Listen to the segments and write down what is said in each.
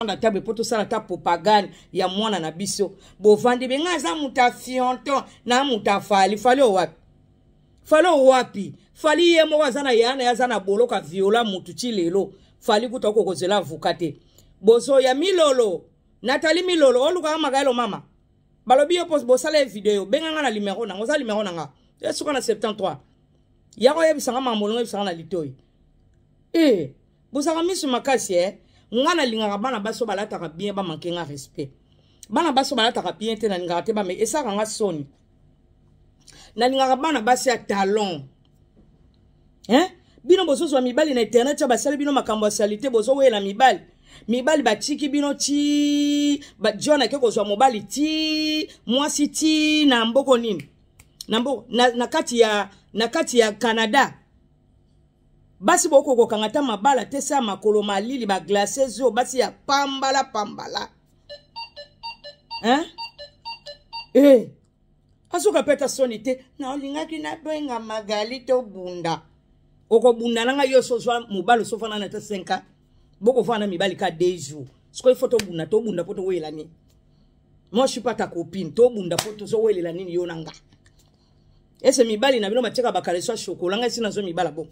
Na table mpo tosala ata propagande ya mwana na biso. Bovandi be, ngai aza moto ya fionton na moto ya Fali. Fali oyo wapi? Fali oyo wapi? Fali ye moko aza na ya na ye, aza na boloko, aviola motu ti lelo. Fali kuta okokozela avuka te. Bozoya milolo, Natali Milolo, olukaka Makayelo mama. Balobi yo bosala ye video, benga nga na numero nango, oza numero na nga. Esuka na 73. Yako oyebisanga makambo olongo, oyebisanga na litoi. Eh, bozalaka miso makasi eh. Nga nalingaka bana basi oyo balataka bien bamanke nga respect. Bana basi oyo balataka bien te, nalingaka te, bame esalaka nga soni. Nalingaka bana basi ya talon. Hein? Bino bozozwa mibali na internet ya basali bino makambo ya salite, bozowela mibali. Mibali batiki bino ti ba John ake kozwa mobali ti mwasi ti na mboko nini? Na mboko na kati ya Canada. Basi boko kokanga ata mabala te, sa makolo malili ba glaces oyo basi ya pambala pambala. Hein? Eh. Azoka mpe ata soni te. Nalingaki nabenga Magali tobunda. Okobunda na ngai? Yo so ozwa mobali, osofana na ata 5 ans, bokofana na mibali ka 2 jours. Sikoyo ifo tobunda, tobunda mpo towela nini? Moi, je suis pas ta copine. Tobunda mpo tozowelela nini yo na nga? Ese mibali na bino batiaka bakaleso ya chocolat, ngai esi nazwa mibala. Bon,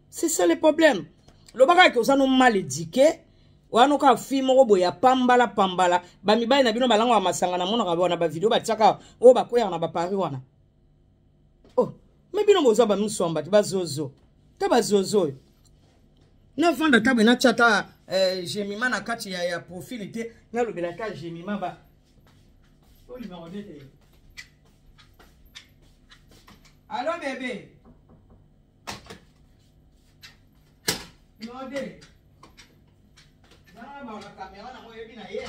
c'est ça le problème. Lobaka ke oza no mal éduqué wana, oka fille moko boye ya pambala pambala. Bamibali na bino balangaka masanga, namonaka wana bavideo batiaka oyo bakweyaka na baparis wana. Oh, me bino boza bamiswamba te, bazozo ta bazozo oyo. Navanda tabe, natya ta Jemima na kati ya profil te, nalobela ta Jemima ba oyo numéro 2 te. Allo bébé, numéro 2 zala na caméra nango, oyebi na ye.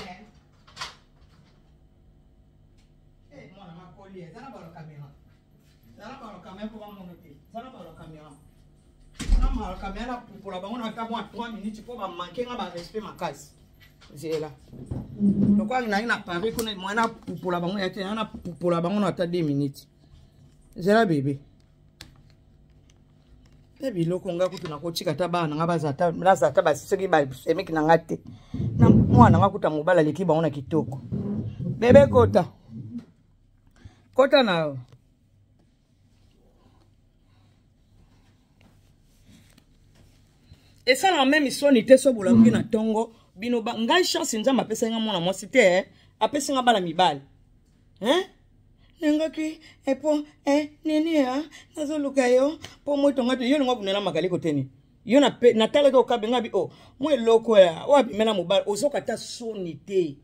Mwana makoli eza na balo caméra, zala balo caméra mpo bamono te, zala balo caméra na balo caméra. Napupola bango na ata mwa 3 minutes mpo bamanke nga barespect makasi. Nzela lokola nangi na Paris kuna, mwa napupola bango ya te, napupola bango na ata 2 minutes. Nzela bebe te, biloko nga kutu nakotika ata bana nanga baza ata basi, soki basemeki na nga te na mwana nga kuta mobali aleki bango na kitoko. Bebe, kota, kota na yo. Esalaka meme soni te. So bolamuki na ntongo bino ba ngai chance Nzambe apesaki nga mwana mwasi te, eh? Apesi nga bana mibali, hein? Nengaki epo eh, nini ya nazoluka yo mpo motonga te. Yo lingo abundela Makali koteni yo natalaki okabe nga bi o mwa eloko ya oyo abimela mobali. Ozoka ata soni te,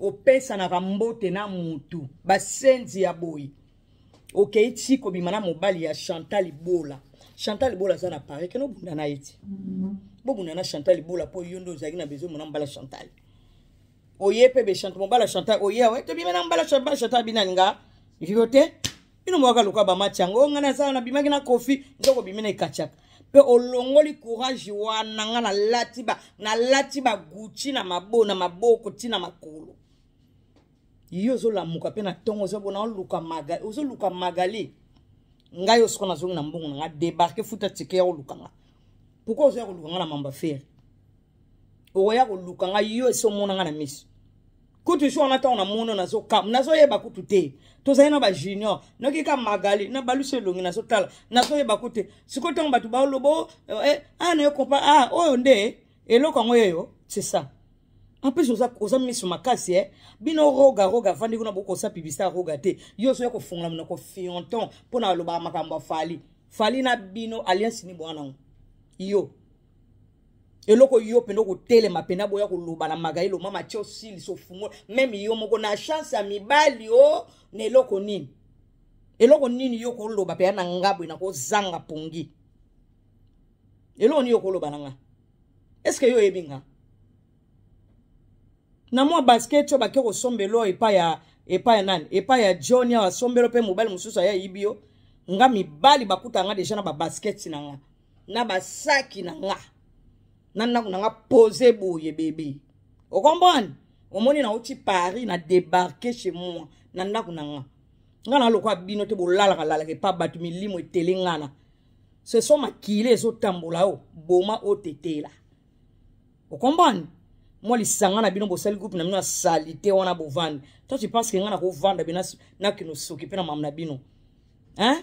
opesanaka mbote na mutu basenzi ya boye. Okei ti kobima na mobali ya Chantal Bola. Chantal Bola aza na Paris, kende obunda na ye ti bobunda na Chantal Bola, mpo yo nde ozalaki na besoin mona mobala Chantal. Oye mpe be Chantal, mobala Chantal oye awa, tobima na mobala Chantal binani nga yo te. Bino moko luka bamati yango. Ngai nasala, nabimaki na Kofi, nzoko obimi na ekatiaka mpe olongoli courage wana. Nga nalati bagucci na maboko ntina makolo. Yo ozolamuka mpe na ntongo ozobona oluka Magali, ozoluka Magali. Ngai oyo soko nazongi na mbongo na nga, débarque, futa ticket ya koluka nga. Pourquoi ozoya koluka nga na mamba fere? Okoya koluka nga, yo esi omona nga na miso kutu so wana. Ntango namoni nazokam, nazoyeba kutu te tozali na bajunior. Noki ka Magali na balusi elongi, nazotala, nazoyeba kutu te. Sikoyo ntango bato baoloba eh, ah, nayo kompa, ah, oyo nde eloko yango yeyo. C'est ça. En plus oza miso makasi, eh? Bino roga roga avandi kuna, bokosa publicité ya roga te. Yo ozoya kofungola monoko fionton mpo na alobaka makambo ya Fali. Fali na bino alliance ni bwana ngo yo eloko yo mpenza okotelema mpena boya koloba na Magali Lomama tia osilisa ofungola meme yo moko na chance ya mibali o na eloko nini, eloko nini yo koloba mpenza na nga boye nakozanga pongi? Eloko nini yo koloba na nga? Est-ce yo oyebi nga na mwa basket oyo bake kosombelo epai ya nani, epai ya John awa, asombelo mpe mobali mosusu aya ayibi yo? Nga mibali bakuta nga deja na babasket na nga, na basaki na nga, na ndako na nga pose boye. Bebe, ocomprendre? Omoni, nauti Paris, na débarqué chez moi na ndako na nga. Nga na lokwa bino te, bolalaka lalaka epa bato, milimo etele ngana. Ce sont makili ezotambola o boma otetela, ocomprendre? Mwa lisanga na bino bosali groupe na bino ya salite wana bovandi. Toi tu penses que nga nakovanda bino nakino soki mpe na mamu na bino. Hein?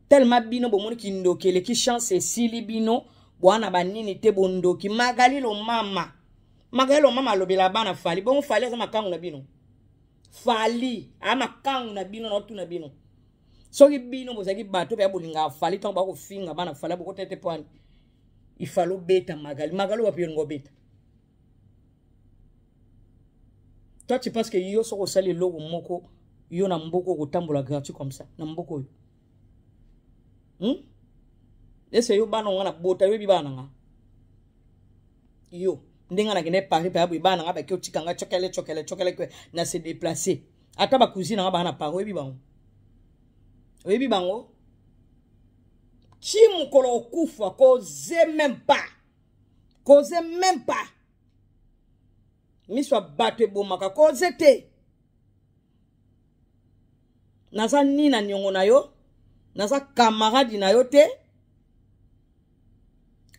Tellement bino bomoni kindoki eleki chance esili bino bwana banini te bondoki Magali Lomama. Magali Lomama alobela bana Fally. Bongo Fally aza makangu na bino. Fally a makangu na bino na otuna bino. Soki bino bozalaki bato mpe bolingaka Fally ntango bakofinga bana Fally bokota te pwani. Il fallait obeta Magali. Magali wapi yo obeta? Toi tu penses que yo soko osali eloko moko yo na mboko okotambola gratuit comme ça na mboko oyo? Ese yo bana nga na bota yo yebi bana nga. Yo ndenge nakende Paris pa boye bana nga baki otika nga chokele chokele chokele kwe na se déplacer. Ata ba cousine nga bana Paris oyebi bango. Oyebi bango? Ti mokolo okufa cause même pas. Cause même pas. Miso ya bato ebomaka cause te. Naza ni na niongo na yo, naza camarade na yo te.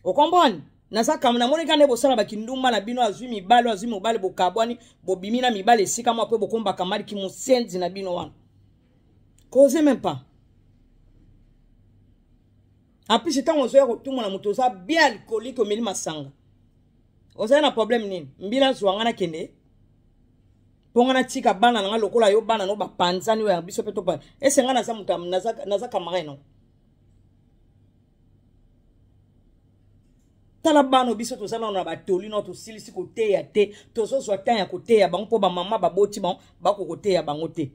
Okomprendre? Naza kam namoni kaka nde bosala bakindumba na bino, azwi mibali, azwi mobali, bokabwani, bobimi na mibali esika moko mpe bokomba kamali kimosenzi na bino wana. Cause même pas. En plus ntango ozoya kotumona moto oza bien alcoolique, omeli masanga. Ozali na problème nini? Mbila zwa nga nakende. Mpo nga natika bana na nga lokola yo bana no bapanzani oyo ya biso mpe topa. Ese nga naza moto naza camarade no. Tala bana biso toza nano na batoli no tosilisi koteya te, tozozwa temps ya koteya bango mpo bamama baboti bango bako koteya bango te.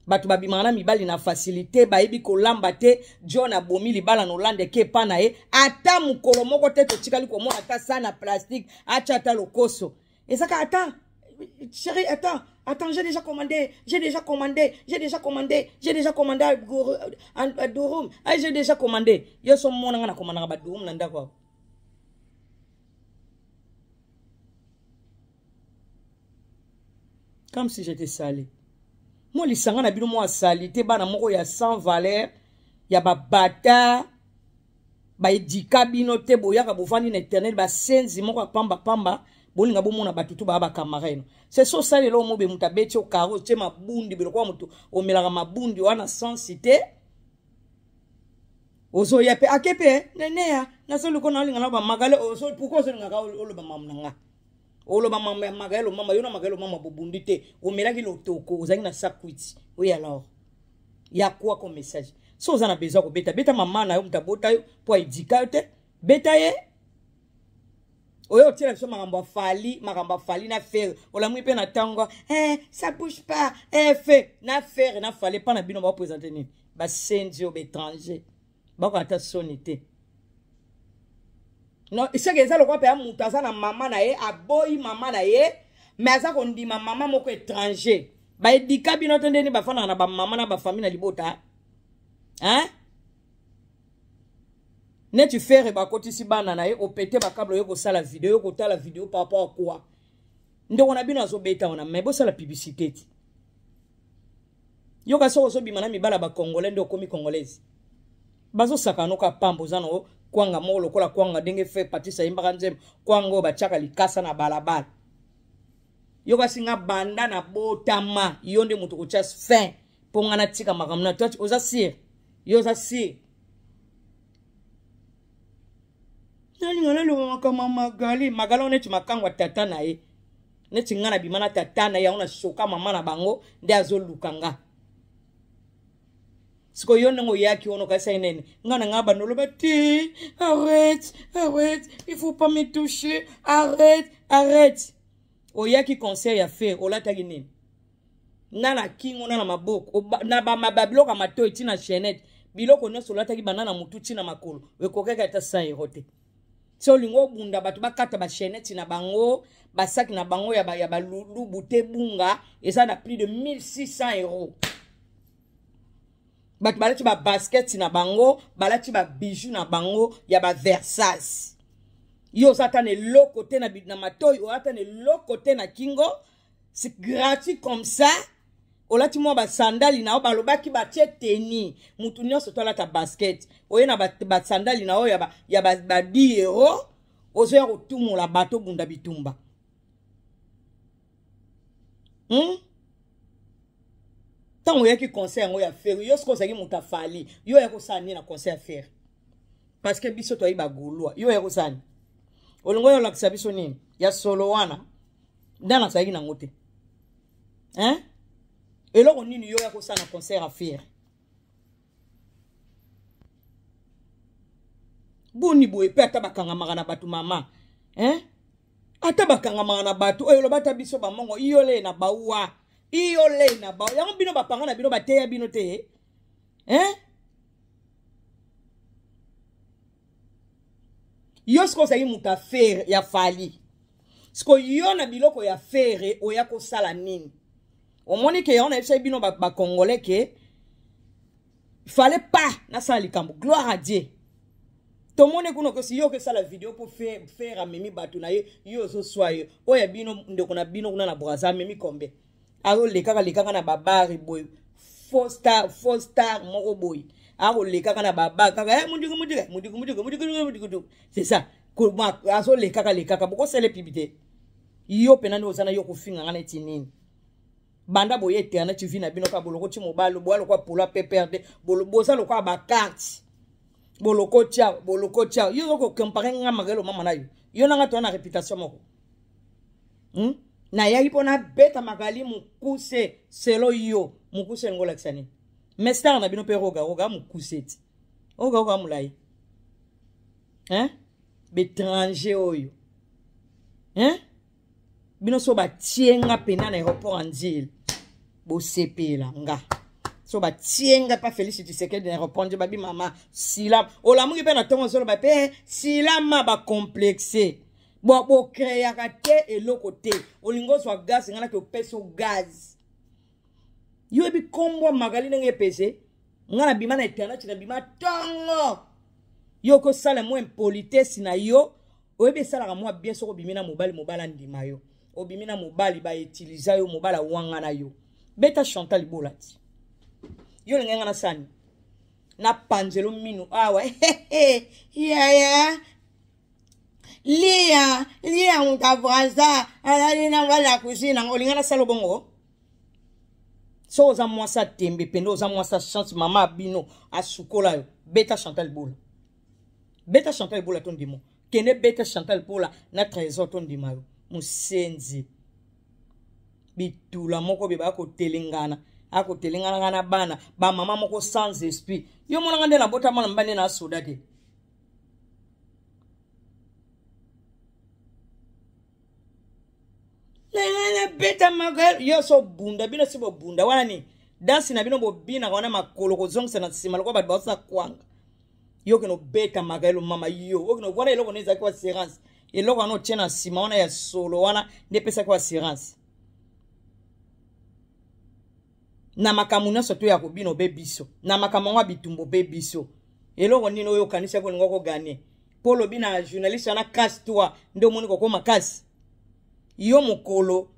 Bato babimaka na mibali na facilité, bayebi kolamba te. John abomi libala na Hollande eke epa na ye, ata mokolo moko te totikali komona ata sa na plastique, atya ata lokoso. Ezaka ata chérie, attends, attends, j'ai déjà commandé, j'ai déjà commandé, j'ai déjà commandé, j'ai déjà commandé à Durum. Ah, j'ai déjà commandé. Yo so mona nga na commandaka ba Durum na ndako. Comme si j'étais salé. Moi lisanga na bino moi salité bana moko ya sans valeur, ya ba bâtard. Ba edika bino te boyaka bovandi na internet ba senzi moko ya pamba pamba bolinga bomona bato tu baa ba camarade. C'est so sale lo mobe muta beti o karo tie mabundi biloko ya mutu omelaka mabundi wana sans cité. Ozoya pe akepe nenea nazoluka na olinga na ba magale ozo pourquoi ozolinga ka oloba mamu na nga. Oloba mamu ya magale mama yo na magale mama bobundi te omelaki lotoko ozangi na sakwiti. Oui alors. Ya quoi comme message? So oza na besoin kobeta beta mama na yo muta bota yo po edika yo te beta ye. Oyo otiela biso makambo ya Fally, makambo ya Fally na Ferre. Olamwi pe na tango, ça bouge pas, fe na Ferre na Fally pa na bino ba présenter nini? Ba senzi oyo ba étranger. Bako ata soni te. Non, c'est que eza lokola pe ya mutu aza na mama na ye, aboyi mama na ye, mais aza kondima mama moko étranger. Ba edika bino te ndeni bafandaka na ba mama na ba famille na libota. Hein? Neti Ferre bakotisi bana na ye, opete ba câble oyo kosala vidéo, kotala vidéo par rapport à quoi? Ndeko na bino azobeta wana, mais bosala publicité ti. Yoka soko ozobima na mibala ba congolais nde okomi congolaise. Bazosaka noka pambo oza na kwanga moko lokola kwanga ndenge fe Patrice ayembaka nzembo kwanga oyo batiaka likasa na balabala. Yoka singa banda na botama yo nde moto kotia fin mpo nga natika makambo na toi oza sire yo oza sire. Nalinga naloba makambo ya Magali. Magali oyo neti makango ya tata na ye. Neti nga na bima na tata na ye, yango na shoka mama na bango nde azoluka nga. Sikoyo yo ndenge oyaki wana okasi nene. Nga na nga bando loba te, arrête, arrête, il faut pas me toucher, arrête, arrête. Oyaki concert ya Ferre, olataki nini? Na na kingo na na maboko, na ba ba biloko ya matoyi ti na chaînette. Biloko nyonso olataki banda na mutu ti na makolo. Ekokaki ata 100 euro te. So olingo obunda bato bakata ba chaînette na bango, ba sac na bango ya ba, ya ba lubu te bunga, eza na plus de 1600 euros. Bato balati ba basket na bango, balati ba bijoux na bango ya ba Versace. Yo oza ata na eloko te na matoyi, oza ata na eloko te na kingo, c'est gratuit comme ça. Olati mwa ba sandali na yo, balobaki batie teni, mutu nyonso to alata basket. Oye na ba sandali na yo ya ba 10 euros, ozoya kotumola bato bunda bitumba. Ntango oyaki concert yango ya Ferre, yo soki ozalaki moto afali, yo oya kosala nini na concert ya Ferre? Parce que biso toyebi bagaulois. Yo oya kosala nini? Olingo oyo olakisa biso nini ya solo wana? Nda nazalaki nango te, hein? Eloko nini yo oya kosala na concert ya Ferre? Boni boye mpe, ata bakangamaka na bato mama, hein? Ata bakangamaka na bato oyo oloba, ata biso bamongo iyole na bauwa, iyole na bauwa yango bino bapanga na bino bateya bino te, hein? Yo sikoyo ozali moto ya Ferre, ya Fally. Sikoyo yo na biloko ya Ferre oya kosala nini? Omoni ke yango nayebisaki bino bacongolais ke fallait pas nasala likambo. Gloire à Dieu, tomoni kuna okosi yo okesala video mpo Ferre amemi bato na ye. Yo ozoswa ye oyo ya bino, ndeko na bino kuna na Braza amemi combien? Azolekaka lekaka na babari boye, faux star, faux star moko boye, akolekaka na babar kaka, eh, muduku muduku muduku muduku muduku muduku, c'est ça. Azolekaka lekaka, bokosala epibi te. Yo mpena nde oza na yo kofinga nga neti nini? Banda boye internet, vi na bino kaka bolokoti mobali boya lokwa pula PPRD, boza lokwa bacarte, bolokoti awa, bolokoti awa. Yo okocomparer nga makelo mama na yo? Yo nanga toza na réputation moko, Nayaki mpo nabeta Magali mokuse. Selo yo mokuse elingi olakisa nini? Mais star na bino mpe roga roga mokuse ti roga roga molai, hein? Baétranger oyo, hein? Bino so batie nga mpena na aéroport ya Ndjili, bosepela nga. So batie nga mpa Félix Tshisekedi na aéroport Ndjili, babi mama sila olamuki mpe na ntongo ozoloba mpe silama bacomplexe. Bo bocréaka te eloko te. Olingi ozwa gaz, ngai naki opesa gaz. Yo yebi nkombo Magali ndenge epese ngai? Nabima na internet, nabima ntongo. Yo okosala mwa impolitesse na yo. Oyebi esalaka mwa bien soki obimi na mobali, mobali andima yo. Obimi na mobali, bautiliza yo, mobali awanga na yo. Beta Chantal Libola ti yo olingai nga nasani napanzelo mino awa. Yaya lia lia, moto abraza alali na wala kusina, olinga nasala bongo. So oza mwasi atembe pende, oza mwasi chance, mama bino asukola yo. Beta Chantal Bola, beta Chantal Bola to ndimo. Kende beta Chantal Bola na Trésor to ndima yo. Mosenzi bitula moko be bakotelengana, akotelengana na bana bamama moko sans esprit. Yo monanga nde nabota mwana mibali nde na soda te. Nabeta maka yo so bunda bino si bobunda wana ni dansi na bino, bobinaka wana makolo kozongisa na nsima lokola bato baosa kwanga. Yo okende obeta Makayelo mama, yo okende wana eloko nde ezalaki assurance. Eloko wana otie na nsima wana ya solo wana nde epesaki assurance na makambo nyonso to ya kobina. Obe biso na makambo yango ya bitumba, obe biso eloko nini oyo okanisaki olinga kogagner? Mpo olobi na journaliste wana casse toi, nde omoni kokoma kasi yo mokolo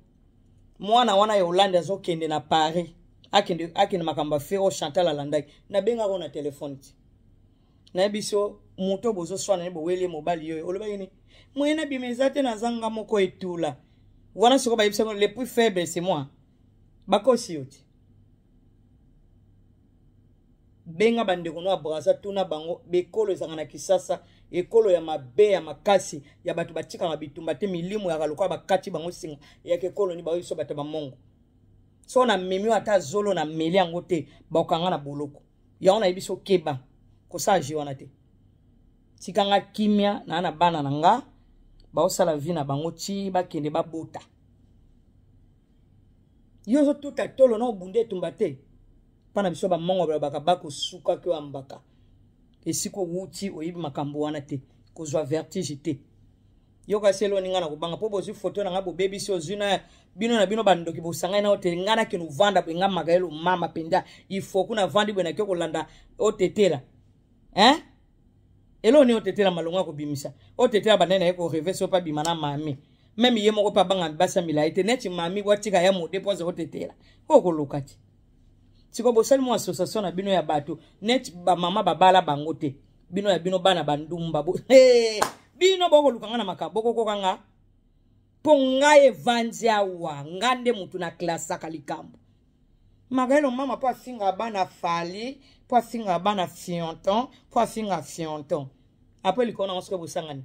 mwana wana ya Hollande azokende na Paris, akende, akende makambo ya Ferre. Chantal alandaki, nabengaka na telefone ti nayebi so moto bozoswana ne boweli mobali oyo olobaki ni moye nabima eza te, nazanga moko etula wana. Sikoyo bayebisaki le plus faible c'est moi. Bakosi yo te. Benga bandeko no ya Braza, tuna bango bekolo ezalaka na Kisasa, ekolo ya mabe ya makasi ya bato batikaka bitumba te, milimo yaka lokola bakati bango singa yaka ekolo ni baoyo biso bato bamongo. So na memi oyo ata zolo na meli yango te, bakokanga na boloko yango. Nayebi so keba kosala je wana te. Tikanga kimia na na bana na nga, baosala vie na bango ti bakende babota. Yo ozotuta tolo na obunda etumba te. Mpa na biso bamongo balobaka bakosukaki oyo ambaka esika owuti, oyebi makambo wana te, kozwa vertige te. Yoka selo oninga na kobanga mpo bozwi foto na ngai, bobebisi, ozwi na bino na bino bandoki bosangani na yo te. Ngai nakende ovanda boye, ngai Makayelo mama mpenza ifoku navandi boye, nake kolanda otetela, hein? Eloko nini otetela malongo ya kobimisa? Otetela bandai na ye korêver so mpe abima na mami meme ye moko mpe abanga basi ya milai te neti mami watika ya mode mpo aza otetela oyo koluka ti. Sikoyo bosali mwa association na bino ya bato neti bamama babala bango te. Bino ya bino bana bandumba bo... hey! Bino bokoluka nga na makambo, bokokoka nga. Mpo ngai evandi awa, ngai nde motu na klasaka likambo. Magaelo mama mpo afinga bana Fally, mpo afinga bana Fionton, mpo afinga Fionton. Apres likolo nango soki bosangani.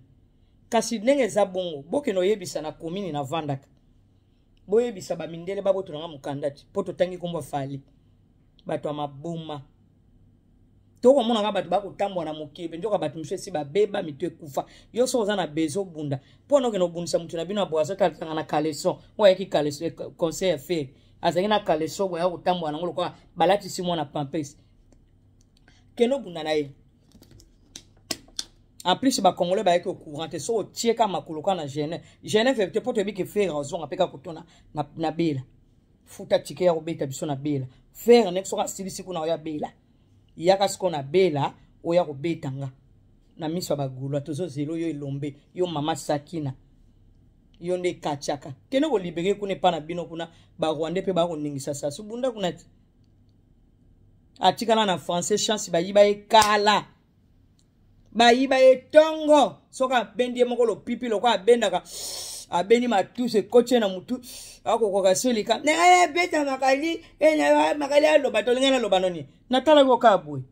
Kasi ndenge eza bongo, bokende oyebisa na commune na vandaka. Boyebisa ba mindele babotola nga mokanda ti mpo totangi kombo Fally. Bato ya maboma. Tokomona nga bato bakotambola na mokili nzoka bato mosusu esi babeba mito ekufa. Yo soki oza na besoin obunda mpo na okende obundisa moto na bino ya boaza talatanga na caleçon oyo ayaki caleçon eh, conseil ya Ferre azalaki na caleçon boya kotambola nango lokola balatisi mwana pampes. Kende obunda na ye. En plus ba congolais bayaki au courant te so otie ka makolo ka na Genève. Genève te po toyebi ke Ferre azonga pe ka kotona na, na bela. Futa ticket ya kobeta biso na bela. Ferre ndenge soki asilisi kuna oya bela. Yaka siko na bela oya kobeta nga. Na miso ya ba gaulois tozozela yo elombe yo mama Sakina. Yo nde kachaka. Kende ko libérer kuna epa na bino kuna ba Rwandais pe ba koningisa sasu bunda kuna ti. Atikala na français chance bayiba ye kala. Bayiba ye tongo soki abendi ye moko lopipi lokola abendaka abendi matusu ekoti ye na mutu akokoka solika ndenge abeta makali makali aloba tolingi naloba noni natalaki okaa boye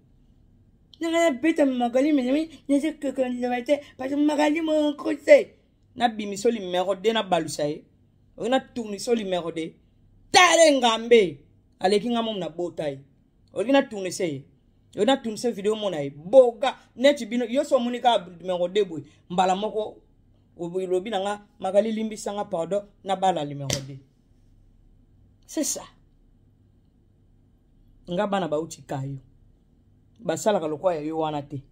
ndenge abeta makali menemi te parce makali mokose nabimiso limero de nabalusa ye oyo natuniso limero de tale ngambe aleki nga momu nabota ye olingi natunise ye oyo natunise video mona ye boga neti bino yo so omoni kaka numero 2 boye mbala moko olobi na nga Magali limbisa nga pardon nabala numero 2 c'est ça. Nga bana bauti kayo basalaka lokola ya yo wana te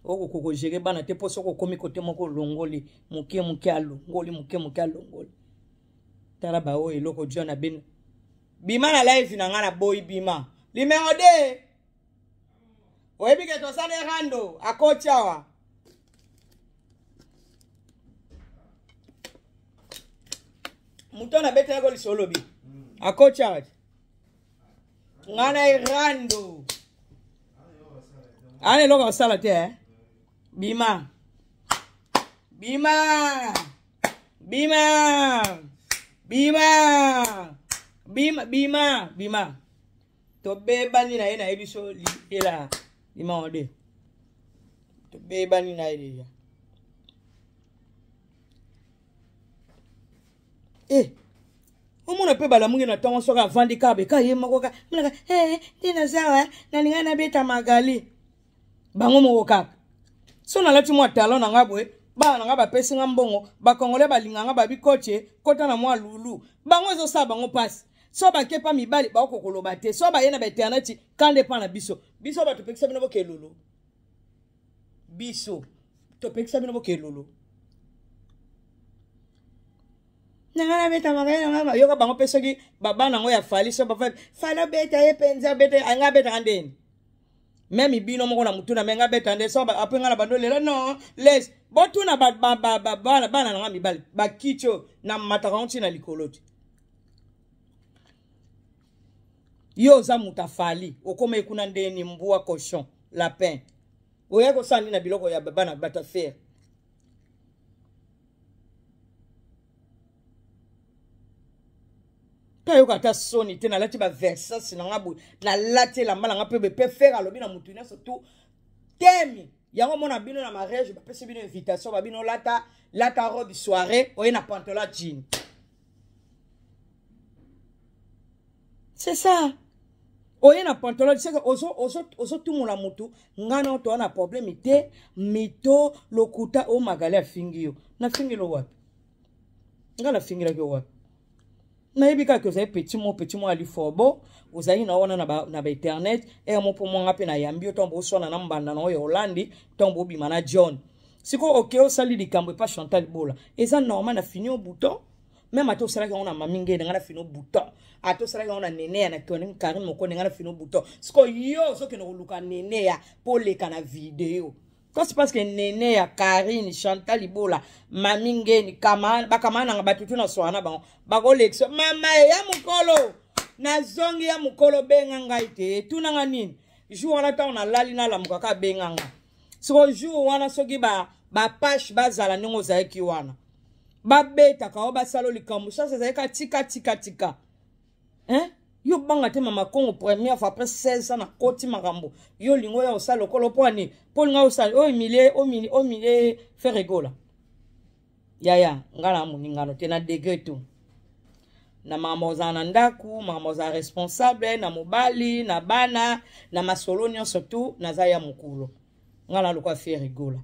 okokoka kogere bana te mpo soki okomi kote moko olongoli moke moke alongoli moke moke alongoli tala baoyo eloko John abeni bima na live na nga na boyi bima numero 2 oyebi ke tosali rando akoti awa moto wana abetelaki lisolo lobi akoti awa nga na rando ana eloko asala te eh? Bima bima bima bima bima bima bima tobebani na ye nayebi so libela bima ode tobebani na ye deja eh omona mpe balamuki na ntongo soki avandi kaka beka ye moko kaka monaka eh, nde nazawa nalinga nabeta Magali bango moko kaka so nalati mwa talon na nga boye bana na nga bapesi nga mbongo bakongole balinga nga babi koche kota na mwa lulu bango ezosala bango mpasi so bake pa mibali bakoki koloba te so baye na bainternet kanda epa na biso biso bato pekisa bino boke lulu biso topekisa bino boke lulu nanga nabeta makaya nanga yoka bango mpe soki babana yango ya Fally so bafali Fally abeta ye mpenza abeta anga abetaka ndeni meme bino moko na mutuna me nga beta nde so apres nga na bando lelo non les botuna bana bana nanga mibali bakiti oyo na mataka ngo ntina likolo te yo oza moto afali okoma ekuna ndeni mbwa cochon lapin oya kosala nini na biloko ya bana bato affaire mpe ayoka ata soni te. Nalati baversasi na nga boye, nalati elamba na nga mpe mpe Ferre alobi na motu nyonso tu temi yango mona bino na mariage bapesi bino invitation babino lata lata robe soirée oye na pantalon jean. C'est ça, oye na pantalon seke ozotumola motu ngai na toa na problème te. Mito lokuta o Magali afingi yo, nafingeli wapi? Ngai nafingelaki yo wapi? Nayebi kaka ozali petit mo petit mo ali forbo ozali na wana na bainternet ere mo mpo mwanga mpe nayambi yo ntango boswana na mbanda na oyo ya Holandi ntango bobima na John. Sikoyo oke osali likambo epa Chantal Bola, eza normal na fini o bouton même ata osalaki yango na mami ngene ngai na fino bouton, ata osalaki yango na neneya na Karine Mokonde ngai na fino bouton. Sikoyo yo ozokende koluka neneya mpo oleka na video kasi parce que nene ya Karine, Chantal Ibola, mami ngeni bakamana nanga bato tu na swana na bango bakolekisa mama ya mokolo nazongi ya mokolo benga ngai te etunanga nini jour wana ntango nalali nalamukaka abenga nga. Siko jour wana soki bapashe bazala ndenge ozalaki wana. Babetaka yo, basala likambo. Chance ezali ka tika tika tika. Hein? Yo banga te mama Congo première fois après 16 ans na koti makambo. Yo lingo ya osala lokolo po ani? Po lingo osala o humilie, o humilie, o humilie Ferre Gola. Yaya, nga na moningano te na degré tout. Na makambo ozala na ndako, makambo ozala responsable, na mobali, na bana, na masolo nyonso tout, naza ya mokolo. Nga na lokola Ferre Gola.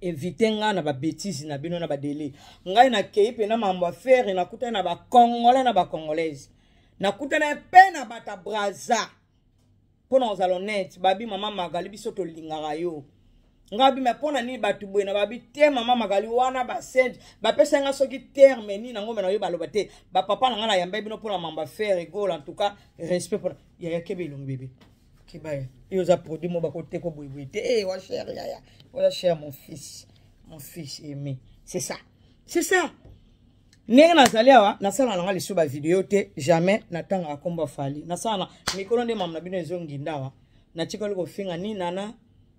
Éviter nga na ba bêtises na bino na ba délai. Ngai na kei pe na mambo ya Ferre, nakutana na ba Congolais na ba Congolaises. Nakutana pe na bata Brazza. Pona ozala honnête, babi mama Magali biso tolingaka yo. Nga bi mais pona nini batu boye na babi te mama Magali wana ba sainte, ba pesa nga soki terme nini nango mena yo baloba te. Ba papa na nga na yamba bino pona mambo ya Ferre Gola, en tout cas respect pona yaya kebe elongi bébé. Kibaya, yo oza produit mo bakoteko boye boye te. Eh, wa cher yaya, wa cher mon fils, mon fils aimé. C'est ça. C'est ça. Ndenge nazali awa, nasala nanga lisusu ba video te, jamais natangaka kombo ya Fally. Nasala na mikolo nde mama na bino ezonginda awa. Natikali kofinga ni Nana,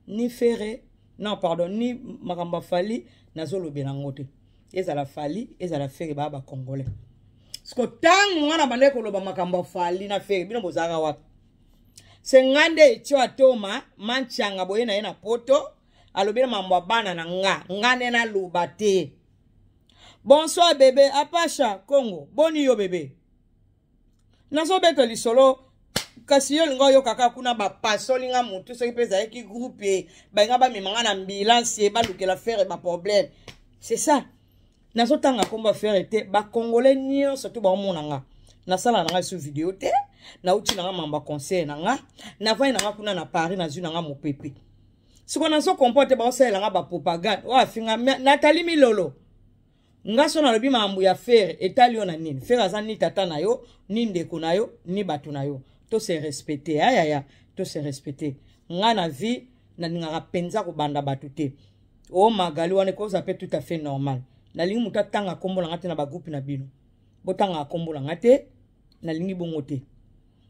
ni Ferre, non pardon, ni makambo ya Fally, nazolobela yango te. Ezala Fally, ezala Ferre, ba ba Congolais. Siko tango nga na bandaki koloba makambo ya Fally na Ferre, bino bozalaka wapi? Se nga nde Etio Atoma, Manchanga boye na ye na poto, alobela mambo ya bana na nga, nga nde naloba te. Bonsoir bébé, Apacha Congo, boni yo bébé. Nazobeta lisolo kasi yo linga oyoka kaka kuna bapasoli nga motu soki mpe ezalaki groupe balinga bamema nga na ambulance balukela Ferre ba problème. C'est ça. Nazotanga kombo ya Ferre te, ba Congolais nyonso to baomona nga. Nasala na nga sur video te, nauti na nga mamba conseil na nga, navandi na nga kuna na Paris nazwi na nga mopepe. Siko nazo comprendre te baosalela nga ba propagande. Oyo afinga Nathalie Milolo. Nga so nalobi makambo ya Ferre etali yo na nini? Ferre aza ni tata na yo, ni ndeko na yo, ni bato na yo. To se respecter, ayaya, to se respecter. Nga na vie nalingaka mpenza kobanda bato te. O Magali wana ekozala mpe tout à fait normal. Nalingi moto atanga kombo na nga te na ba groupe na bino. Botangaka kombo na nga te, nalingi bongo te.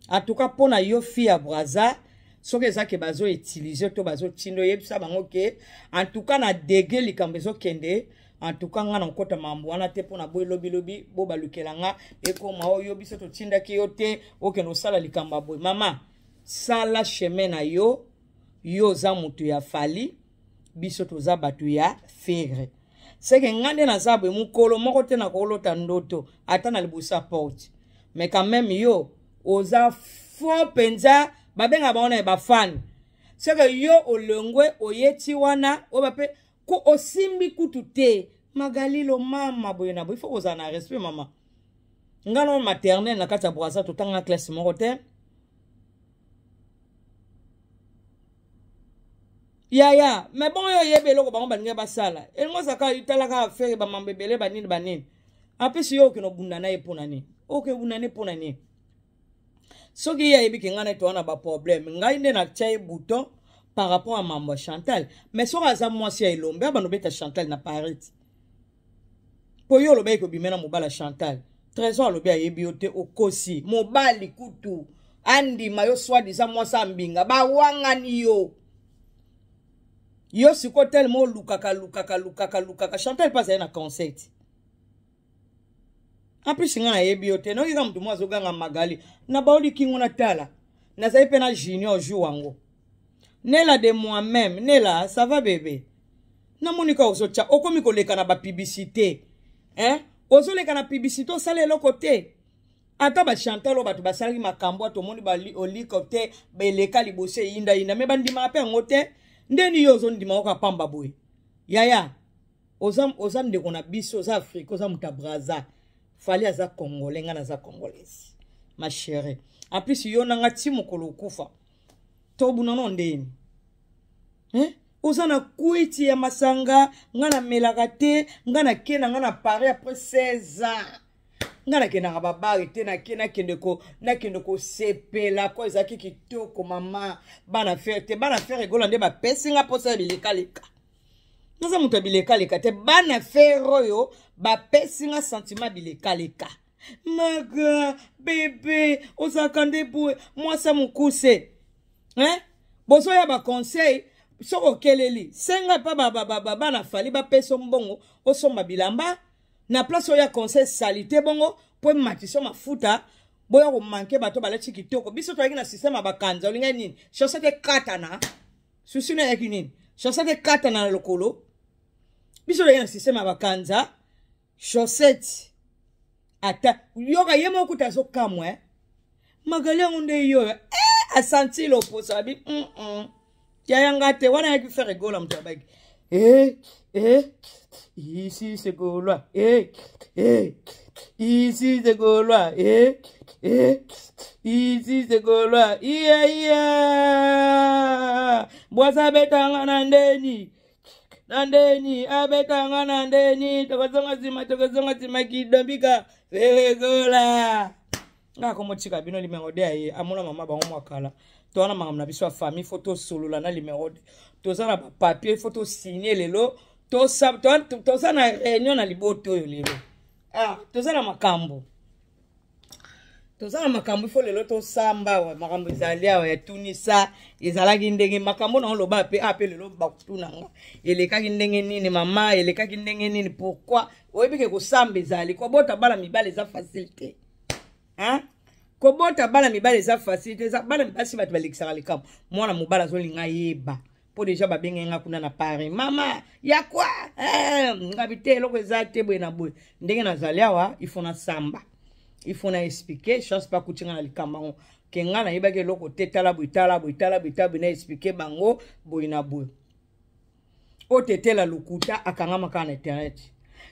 En tout cas pona yo fille ya Brazza, soki eza ke bazo utiliser to bazo tindo yebisa bango ke en tout cas na degré likambo ezokende, en tout cas nga na nkota mambo wana te pona boye lobi lobi bo balukela nga ekoma oyo biso totindaki yo te okende osala likambo ya boye. Mama, sala chemin na yo, yo oza motu ya Fally, biso toza bato ya Ferre. Seke nga nde naza boye mokolo moko te nakolota ndoto ata na liboso ya porte. Mais quand même yo oza fort mpenza, babengaka bango na ba fan. Seke yo olongwe oyeti wana oyo bape ko osimbi kutu te Magali lo mama boye na boye, il faut kozala na respect mama. Nga na maternelle na kati ya Brazza totanga classe moko te. Yaya, mais bon yo yebe eloko bango balingi basala. Elingo zaka italaka affaire ba mambo ebele ba nini ba nini. En plus yo okino bunda na ye pona nini? Oke bunda ne pona nini? Soki ye ayebi ke ngai na ye toza na ba problème, ngai nde natia ye bouton par rapport à mambo ya Chantal. Mais soki aza mwasi ya elombe, abanda obeta Chantal na Paris. Po yo olobaki kobimela mobali ya Chantal. Trésor alobi ayebi yo te, okosi. Mobali kutu andima yo soi-disant mwasi ya mbinga, bawangani yo. Yo sikoyo tellement olukaka, lukaka, lukaka, lukaka. Chantal mpe azali na concert. En plus nga nayebi yo te, nayoki kaka moto moko azoganga Magali. Na baoli kingo na tala. Nazali mpe na junior jour yango. Nela de moi-même, Nela, ça va bébé? Namoni ka ozotia, okomi koleka na ba publicité. Hein? Ozoleka na publicité osala eloko te. Ata ba Chantal oyo bato basalaki makambo, tomoni ba oliko te, beleka liboso eyinda yinda, mais bandimaka pe yango te. Ndeni yo ozondima oka pamba boye. Yaya, oza ndeko na biso, oza Afrique, oza moto ya Brazza. Fally aza Congolais, nga naza Congolaise. Ma chérie. En plus yo nanga ti mokolo okufa. Tobuna no ndeni. Hein? Oza na kwiti ya masanga, nga na melaka te, nga na kena nga na Paris après 16 ans. Nga na kendaka ba bar te, na ke, na kende ko, na kende ko sepela ko ezalaki kitoko mama. Bana faire te, bana faire egola nde ba pesi nga posa ya bileka leka. Naza moto ya bileka leka te, bana faire oyo ba pesi nga sentiment bileka leka. Maga, bébé, ozalaka nde boye, mwasa mokuse. Hein? Bozo ya ba conseil, Soki okeleli, senga epa bana Fally bapesa mbongo osomba bilamba na place oyo ya conseil salite bongo mpo ematiso mafuta boya komanke bato balati kitoko. Biso toyaki na systeme ya bakanza, olingaki nini? Chaussette ekatana, susi na eyaki nini? Chaussette ekatana na lokolo. Biso toyaki na systeme ya bakanza, chaussette ata yoka ye moko kuta azokamwa eh? Magali yango nde yoyo eh, asanti loposo abi mm -mm. Yaya nga te wana yaki Ferre Gola moto abaki eh, eh, ici c'est Gaulois, eh, eh, ici c'est Gaulois, eh, eh, ici c'est Gaulois, iya iya bwasa abetanga na ndeni na ndeni abetanga na ndeni tokozonga nsima tokozonga nsima kidombika Ferre Gola. Nga komotika bino limero de aye amona mama bango mwa kala. Toza na makambo na biso ya famille, fo tosolola na limero de. Toza na bapapier, fo tosigne lelo. Toza na réunion na liboto oyo lelo. Ah, toza na makambo. Toza na makambo, ifo lelo tosamba awa. Makambo ezali awa ya tunisa ezalaki ndenge makambo na oloba pe a pe lelo bakutuna nga. Elekaki ndenge nini mama, elekaki ndenge nini, pourquoi? Oyebi ke kosamba ezali kobota bana mibali eza facile te. Hein? Kobota bana mibali eza facile te, eza bana basi bato balekisaka likambo. Mwana mobali azolinga yeba mpo deja babenge nga kuna na Paris, mama ya kwa eh, ngabi te eloko eza te boye na boye. Ndenge nazali awa ifo nasamba, ifo na explike chance mpe akuti nga na likambo yango ke nga nayebaki eloko te. Tala boye, tala boye, tala boye, tala boye, na explike bango boye na boye. Oyo tetela lokuta akangama kaka na internet,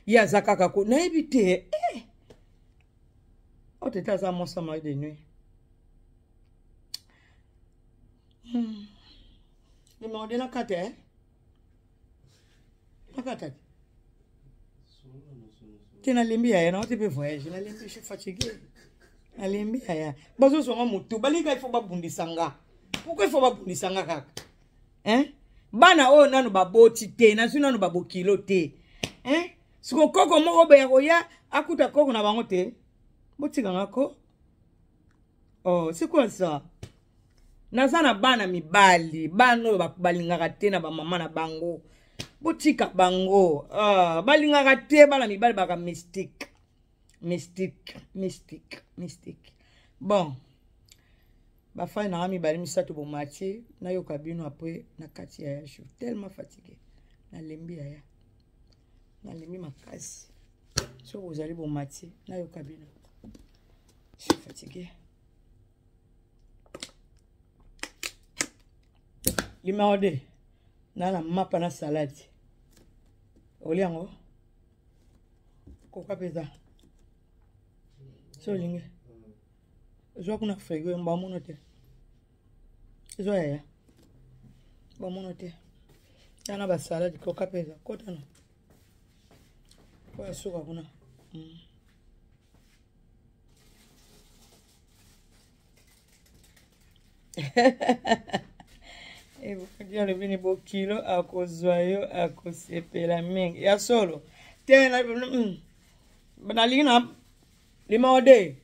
ye aza kaka ko nayebi te eh. Oyo tete aza mwasi ya mari de nuit. Numéro de nakata eh? Nakata te te, nalembi yaya, nauti mpe voyage, nalembi, je suis fatigué, nalembi yaya. Bazozwanga motu balinga, ifo babundisa nga. Pourquoi ifo babundisa nga kaka hein? Bana oyo nanu baboti te, nazwi nanu babokilo te hein? Siko koko moko boya koya akuta koko na bango te, botikanga ko. Oh, c'est quoi ça? Naza na bana mibali, bana oyo balingaka te na bamama na bango, botika bango. Ah, balingaka te bana mibali baka mystique, mystique, mystique, mystique. Bon, bafani nanga mibale misato bomati, nayoka bino apres na kati yaya. Je suis tellement fatigué, nalembi yaya, nalembi makasi. Soki bozali bomati, nayoka bino. Je suis fatigué. Numéro 2, na na mapa na salade, olia yango koka mpenza. So olingi zwa kuna frigo, bamono te, zwa yaya, bamono te ya na basalade koka mpenza kotana oyo suka kuna. Ebongi alobi ni bokilo akozwa yo akosepela mingi ya solo te. Nalingi na limode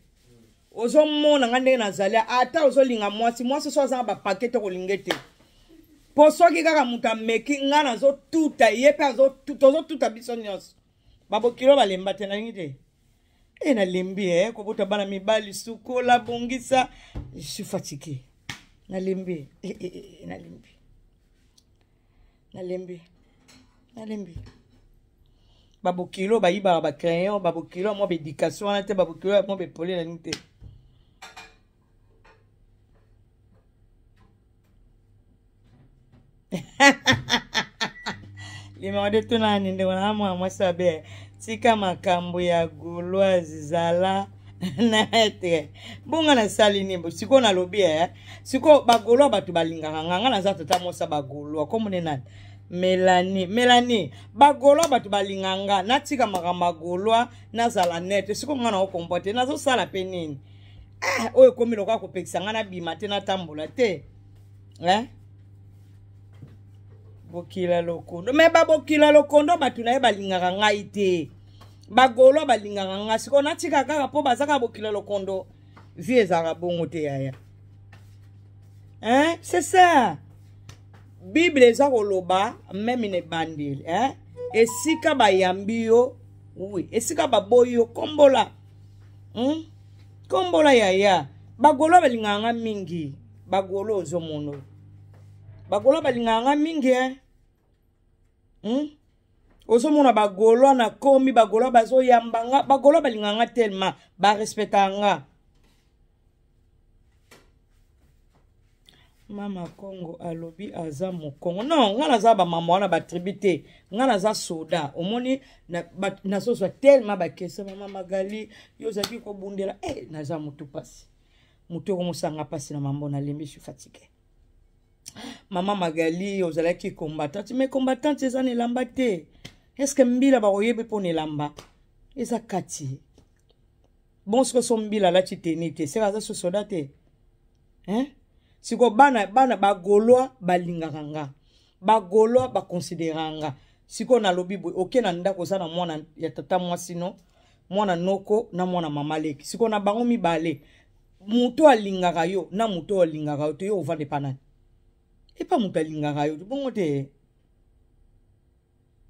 ozomona nga ndenge nazali, ata ozolinga mwasi, mwasi so aza na bapake te kolinga te, mpo soki kaka moto ameki nga nazotuta ye mpe tozotuta biso nyonso. Babokilo balemba te, nalingi te e nalembi e kobota bana mibali, sukola, bongisa, je suis fatigué, nalembi e, e, e, nalembi, nalembi, nalembi. Babokilo bayibaka bacrayon, babokilo ya mwa baéducation wana te, babokilo ya mwa baepole, nalingi te. Limoko de tuna ni ndeko na mwana mwasi abe tika makambo ya gauloise, zala na te bonga. Nasali nini sikoyo? Nalobi e sikoyo bagaulois bato balingaka nga, nga naza tata mwasi ya bagaulois. Komone nani? Melanie, Melanie. Bagaulois bato balinga nga, natika makambo ya gaulois, nazala nete. Sikoyo nga naokompa te, nazosala mpe nini? Ah, oyo ekomi lokola kopekisa nga nabima te, natambola te eh? Bokila lokondo me babokila lokondo bato na ye balingaka ngai te, bagaulois balingaka ngai. Sikoyo natika kaka mpo baza kaka bokila lokondo. Vie ezalaka bongo te yaya, hein? C'est ça. Bible eza koloba meme na ebandeli, eh? Esika bayambi yo, oui, esika baboyi yo, kombola. Kombola yaya. Bagolo balingaka nga mingi. Bagolo ozomono. Bagolo balingaka nga mingi, eh? Ozomona bagolo na komi, bagolo bazoyamba nga, bagolo balingaka nga tellement, ba respectaka nga. Mama Congo alobi aza mokongo. Non, nga naza ba mama wana ba tribu te. Nga naza soda. Omoni nazozwa tellement ba question mama Magali, yo ozalaki kobundela. Eh, naza mutu pasi. Mutu ekomosanga pasi na mambo na lembi, je suis fatiguée. Mama Magali, ozalaki combattante, mais combattante eza na elamba te. Est-ce que mbila bakoyebi mpo na elamba? Eza kati. Bon, soki so mbila alati teni te, seka aza so soda te. Hein? Siko bana bana bagolois balingaka nga. Bagolois baconsidéraka nga. Siko nalobi boye, oke na ndako oza na mwana ya tata mwasi no, mwana noko na mwana mama leki. Siko na bango mibale, moto alingaka yo na moto alingaka yo te, yo ovanda epa nani? Epa moto alingaka yo, bongo te.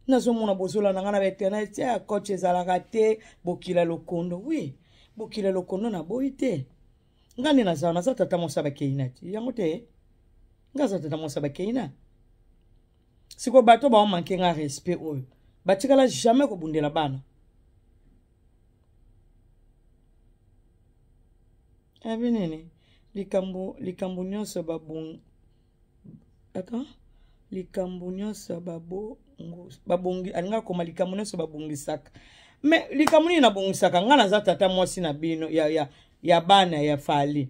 Nazomona bozola na nga na ba internet, ya coach ezalaka te, bokila lokondo. Oui, bokila lokondo na boyi te. Nga nde naza, naza tata mwasi ya bakeina te. Yango te. Nga aza tata mwasi ya bakeina. Siko bato ba manquer nga respect oyo. Batikala jamais kobundela bana. Abi nini? Likambo, likambo nyonso babong... Attends. Likambo nyonso babongo, babongi, alinga koma likambo nyonso babongisaka. Mais likambo nini nabongisaka? Nga naza tata mwasi na bino ya, ya, ya bana ya Fally.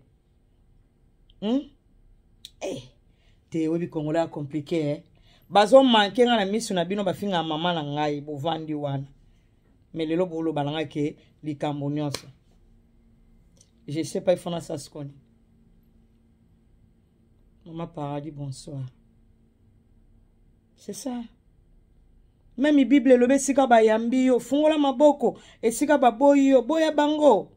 Eh, te oyebi Congolais ya compliqué, eh? Bazo manquer nga na miso na bino, bafinga mama na ngai bovandi wana. Mais lelo boloba na ngai ke likambo nyonso. Je sais pas il faut na saskoni. Maman Paradis, bonsoir. C'est ça. Même Bible elobi esika bayambi yo, fungola maboko, esika baboyi yo, boya bango.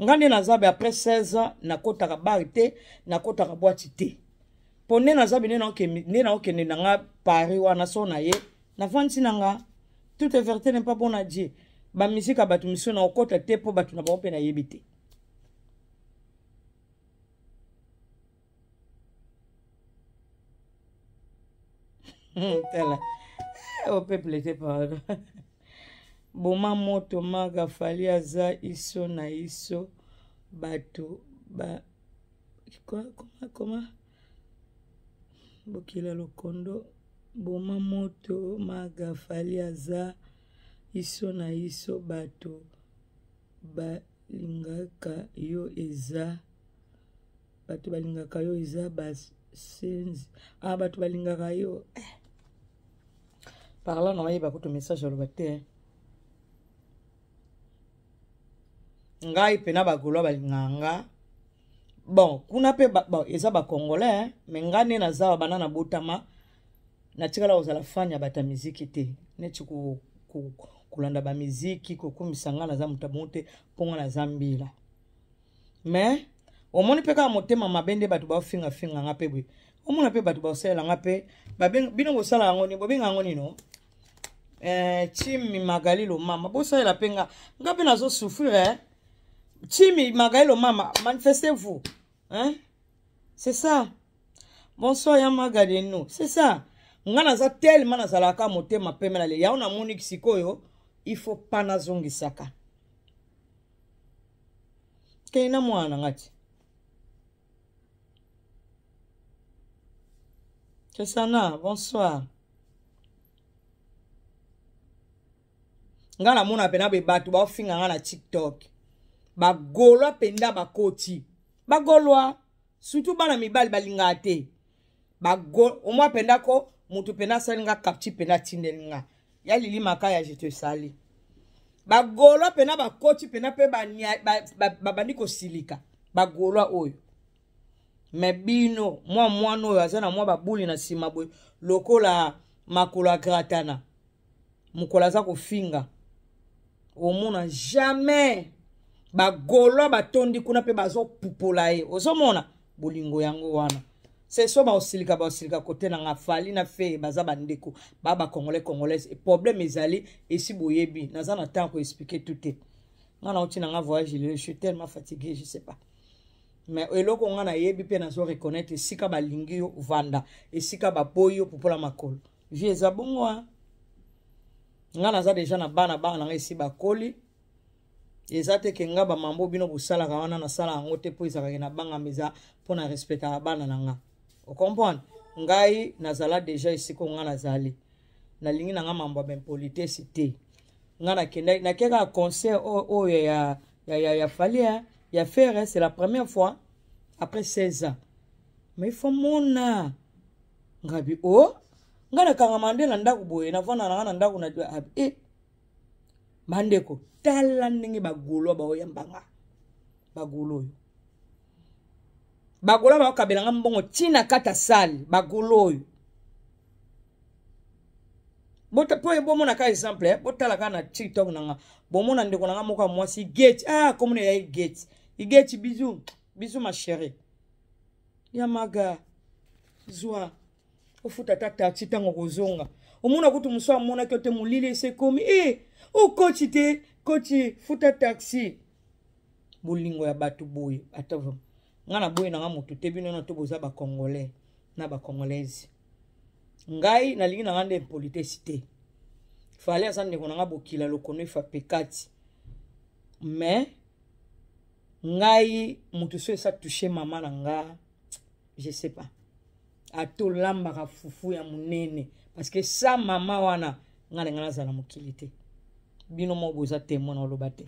Nga nde naza be après 16 ans, nakotaka bar te, nakotaka boîte te. Po nde naza be nde naokende na nga Paris wana so na ye, navandi na nga. Toute vérité n'est pas bonne à dire. Ba musique ya bato misusu na okota te po bato na bango mpe nayebi te. Tala. Au peuple te pardon. Boma moto maga Fally aza iso na iso bato ba quoi comment comment bokila lokondo boma moto maga Fally aza iso na iso bato balingaka yo eza bato balingaka yo eza basenzi. Ah, bato balingaka yo eh. Par là naoyeba kutu message aloba te. Ngai mpena bagolois balingaka nga. Bon, kuna mpe bon, eza bacongolais, mais ngai nde naza bana na botama natikala kozala fan ya bato ya miziki te, neti kolanda bamiziki kokumisa ngai naza moto bongo te, mpo ngai naza mbila. Mais omoni mpe kaka motema mabe nde bato baofingafinga nga mpe boye, omona mpe bato baosalela nga mpe bino bosala yango nini, bobenga yango nino Chimi Magali Lomama, bosalela mpe nga, nga mpe nazosouffrir, eh? Chimi Magali Lomama, manifestez-vous, hein? C'est ça. Bonsoir ya Magali nous. C'est ça. Nga naza tellement nazalaka motema pembe na le yango namoni sikoyo il faut pas nazongisaka. Kei na mwana na nga ti. Kesana, bonsoir. Nga namona pena be bato baofinga nga na TikTok. Bagolwa penda bakoti. Bagolwa surtout bana mibali balingaka te. Bago omwa penda ko mutu penda asali nga capture penda atindeli nga. Ya Lili Makaya, je te salue. Bagolwa pena bakoti pena pe babandi kosilika. Bagolwa oyo. Me bino mwa mwana oyo aza na mwa babuli na nsima boye lokola makolo agratana. Mokolo aza kofinga. Omona jamais bagolwa batondi kuna pe bazopupola ye. Ozomona bolingo yango wana. C'est so baosilika baosilika kote na nga Fally na Ferre baza bandeko ba ba congolais congolaise problème ezali esi boyebi naza na temps ko expliquer tout te nga nauti na nga voyage lelo, je suis tellement fatigué, je sais pas. Mais eloko nga nayebi mpe nazo reconnaître, esika balingi yo vanda, esika baboyi yo pupola makolo. Vie eza bongo. Nga naza deja na bana, bana na nga esi bakoli. Eza te ke nga bamambo bino bosalaka wana nasala yango te, mpo ezalaka na bangamba, eza mpo na respectaka bana na nga. Ocomprendre? Ngai nazala deja esika nga nazali, nalingi na nga mambo ya baimpolitesse te. Nga nakendaki, nakei kaka concert oyo ya Fally, ya Ferre. C'est la première fois après 16 ans, mais il faut mona ngabi o oh, nga nakangama nde na ndako boye, navanda na nga na ndako na e bandeko. Tala ndenge bagaulois baoyamba nga, bagaulois oyo, bagaulois baokabela nga mbongo ntina kata sale. Bagaulois oyo, mpo bomona ka exemple, eh, botala kaka na TikTok na nga, bomona ndeko na nga moko ya mwasi Gate. Ah, komona ya Gate, Gate, bisou, bisou ma chérie ya maga, zwa ofuta ata taxi ntango kozonga. Omona kutu mosu amonaki yo te, molili esi ekomi e okoti te, koti futa taxi. Bolingo ya bato boye, ata nga na boye nanga motu te. Bino na to boza bacongolais na bacongolaise, ngai nalingi nanga nde impolitesse te. Fally aza ndeko nanga, bokila lokono efa pekati. Mais ngai motu so esa touche mama na nga, je sais pas, atolambaka fufu ya monene, parce que sa mama wana ngai na ngai nazala mokili te. Bino moko boza témoin na oloba te,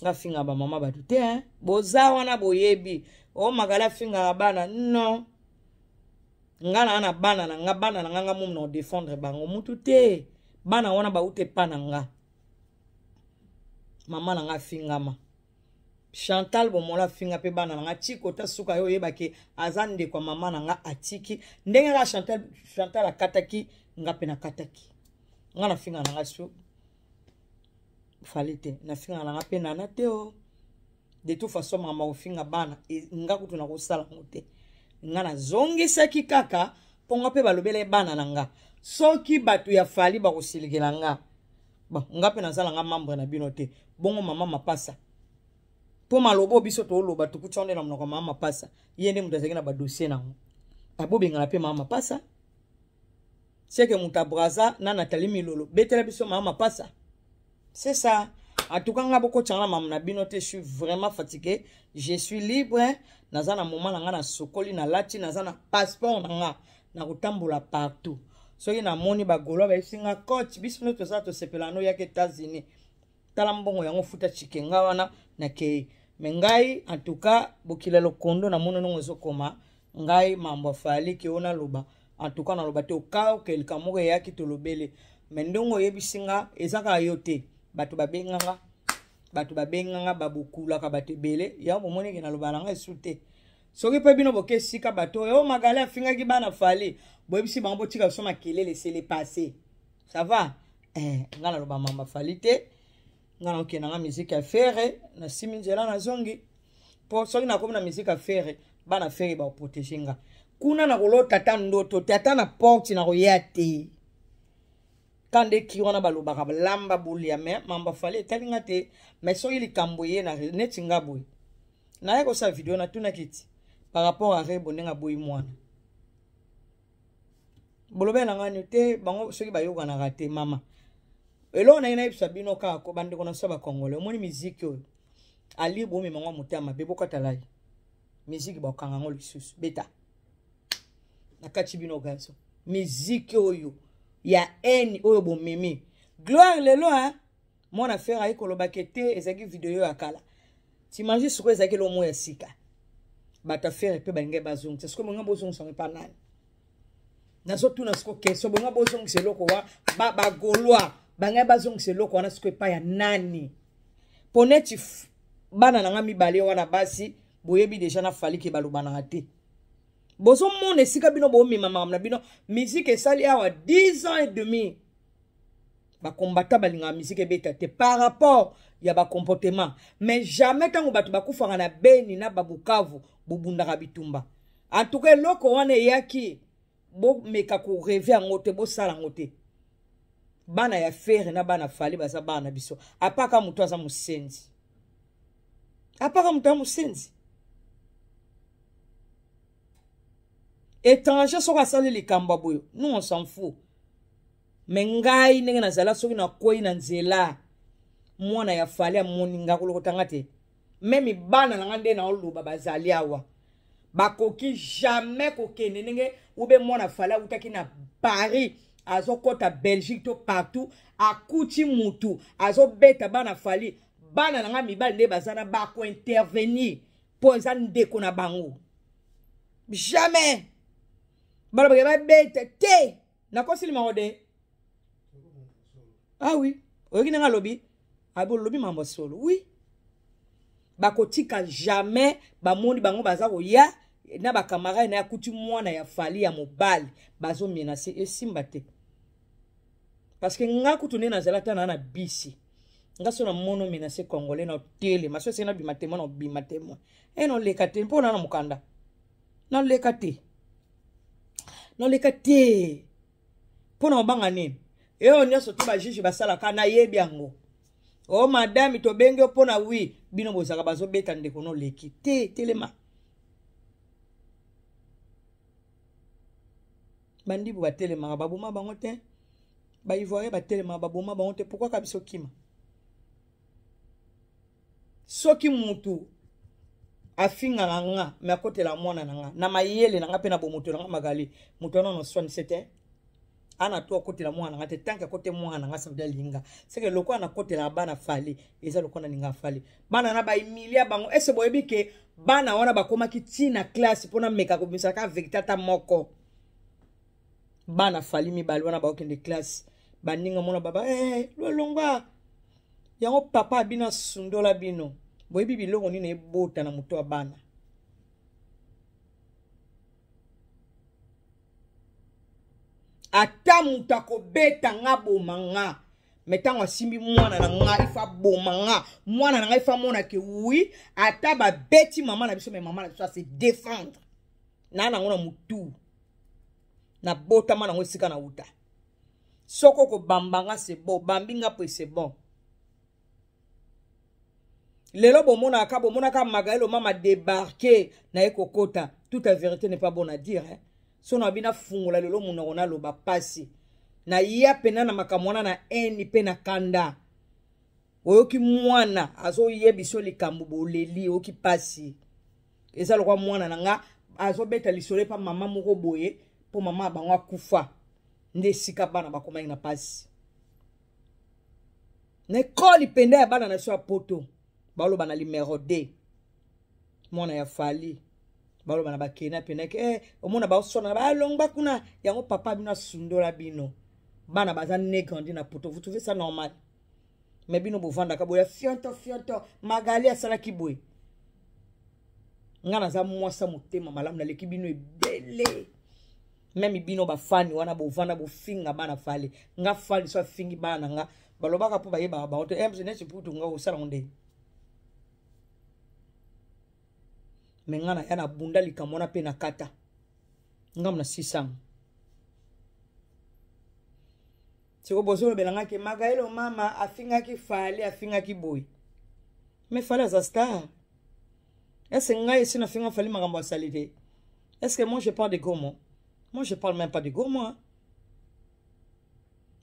nga afingaka bamama bato te, hein? Boza wana boyebi o Makala afingaka bana. Non, nga na na bana na nga, bana na nga, nga momu na odéfendre bango mutu te. Bana wana bauta epa na nga, mama na nga afingama. Chantal Bomola afinga mpe bana na nga tiko ta suka. Yo oyebaki aza ndeko ya mama na nga, atiki ndenge kaka Chantal. Chantal akataki nga mpe nakataki nga. Nafinga na nga su Fally te, nafinga na nga mpe nana te o. De toute façon, mama ofinga bana e, nga kutu nakosala yango te. Nga nazongisaki kaka mpo nga mpe balobela ye bana na nga. Soki bato ya Fally bakosilikela nga, bon, nga mpe nazala nga membre na bino te. Bongo mama mapasa, mpo maloba biso toloba, tokuti nde na monoko mama mapasa, ye nde moto azalaki na badossier nango. Abobengana mpe mama mapasa seke moto abraza na Nathalie Milolo, betela biso mama mapasa. C'est ça. En tout cas, nga bokotianga na mama na bino te. Je suis vraiment fatigué, je suis libre. Naza na moment na nga, na sokoli, nalati, naza na passeport na nga, na kotambola partout. Soki namoni bagaulois bayebisi nga: "Coach, biso nde toza tosepela no, yaka États-Unis, tala mbongo yango, futa chike." Nga wana nakei. Me ngai, en tout cas, bokila lokondo namoni ndongo ezokoma ngai mambo afali ke oyo naloba. En tout cas, naloba te oka okelika moko eyaki tolobele. Me ndenge oyebisi nga, eza kaka yo te, bato babenganga, bato babenganga, babokulaka bato ebele. Yango bomoni ke naloba na ngai esu te. Soki mpe bino boke esika bato oyo Magali afingaki bana Fally, boyebisi bango botika biso makelele, c'est le passé, ça va. Eh, nga naloba mamba Fally te. Nga nakokende nga musique ya Ferre, nasimi nzela, nazongi, mpo soki nakomi na musique ya Ferre, bana Ferre bakoprotéger nga kuna. Nakolota ata ndoto te, ata na porte nakoya te. Ka nde kiri wana balobaka lamba bolia, me mambo afali etali nga te. Mais soki likambo ye na neti nga boye, naye kosala video, natunaki ti par rapport à Rebo, ndenge aboyi mwana, bolobela na ngani te. Bango soki bayokanaka te, mama, eloko na ye nayebisa bino kaka, bandeko na biso bacongolais, omoni miziki oyo ali bomema ngo motema mabe, bokatala ye miziki, bakokanga yango lisusu. Beta na kati bino gazo miziki oyo ya haine oyo bomemi gloire lelo, hein? Mwana Ferre ayi kolobaka te ezalaki video ya kala. T'imagine sikoyo ezalaki eloko moko ya sika, bato ya Ferre mpe balingai bazongisa. Sikoyo bonga bozongisa ngo epa nani? Nazotuna sikoyo question: bonga bozongisa eloko wa bagaulois bangai bazongisa eloko wana sikoyo epai ya nani? Mpo neti bana na nga mibale wana basi, boyebi deja na Fally ke balobanaka te. Bozomona esika bino bomema makambo na bino. Musique esali awa 10 ans et demi, bakombata balingaka musique ebeta te par rapport ya bacomportement. Mais jamais ntango bato bakufaka na Beni na babukavu, bobundaka bitumba. En tout cas eloko wana eyaki, bomeka koreve yango te, bosala yango te. Bana ya Ferre na bana Fally baza bana na biso. Apaka moto aza mosenzi, apaka moto aza mosenzi. Étranger soki asali likambo ya boye, nous on s'en fout. Me ngai ndenge nazala, soki nakwei na nzela, mwana ya Fally amoni nga, kolokota nga te. Meme bana na nga nde naoloba bazali awa, bakoki jamais kokende ndenge ube mwana Fally awutaki na Paris azokɔta Belgique to partout, akuti mutu azobeta bana Fally, bana na nga mibali nde baza na bakointervenir mpo eza ndeko na bango. Jamais balobake babeta te. Nakosilima de ah oui, oyoki ndenge alobi, abi olobi mambo solo. Oui, bakotika jamais. Bamoni bango baza koya na bakamarade na ye, akuti mwana ya Fally ya mobali bazomenacer, esimba te. Parce que nga kutu nde nazala ata na bisi, nga so namoni menace congolais na otelema, so esenge nabima témoin, na obima témoin e noleka te mpo na na mokanda, naleka te, noleka te mpo na obanga nini. Eyo nyonso to bajuge basalaka, nayebi yango. O madame, tobengi yo mpo na wi bino bozalaka bazobeta ndeko, noleki te, telema. Bandibu batelemaka, baboma bango te. Baivoirien batelemaka, baboma bango te. Pourquoi ka biso kima? Soki mutu afingaka nga, me akotela mwana na nga na mayele na nga mpe na bomoto na nga, Magali, moto wana noswanise te. Ana to akotela mwana na nga te. Tant que akote mwana na nga, ça veut dire alinga seke lokola nakotelaka bana Fally, eza lokola nalinga Fally. Bana na bahumilia bango. Ese boyebi ke bana wana bakomaki ntina classe mpona meka kobimisaka vérité ata moko. Bana Fally mibale wana bakokende classe, baninga mona baba hey, lolongwa yango papa abino asundola bino. Boyebi biloko nini ebota na moto ya bana? Ata moto akobeta nga, boma nga, me ntango asimbi mwana na nga, ifa aboma nga mwana na nga, ifa amona ke wi, ata babeti mama na biso, me mama na biso ase défendre na nango na motu. Nabotama nango esika na wuta. Soki okobamba nga, c'est bon, bambi nga po c'est bon. Lelo bomonaka, bomonaka Magaelo mama débarqué na ye kokota. Toute la vérité n'est pas bonne à dire, hein? So na bino afungola lelo monoko, naloba pasi naya pena na makambo wana na eni mpe na kanda. Oyoki mwana azoyebiso likambo, boleli, oyoki pasi. Eza lokwa mwana na nga azobeta lisolo epa mama moko boye mpo mama ya bango akufa, nde esika bana bakomaki na pasi na ekole penda ya bana na biso ya poto. Baloba na numero 2, mwana ya Fally, baloba na bakena pendaki eh, omona baoswana balongba kuna yango papa bino asundola bino. Bana baza né grandi na poto, vous trouvez ça normal? Mais bino bovandaka boya fionto fionto. Magali asalaki boye, nga naza mwasa motema malamu, naleki bino ebele. Meme bino bafani wana bovanda bofinga bana Fally, nga Fally so afingi bana na nga, balobaka mpo bayebaka bango te. Neti putu nga osala ngo ndenge me nga na ya nabunda likambo wana mpe na kata ngambo na sisango. Siko bozolobela nga ke Magaelo mama afingaki Fally, afingaki boye, me Fally aza star. Est-ce ngai esi nafinga Fally makambo asali te? Est-ce que moi je parle de gros mots? Moi je parle même pas de gros mots.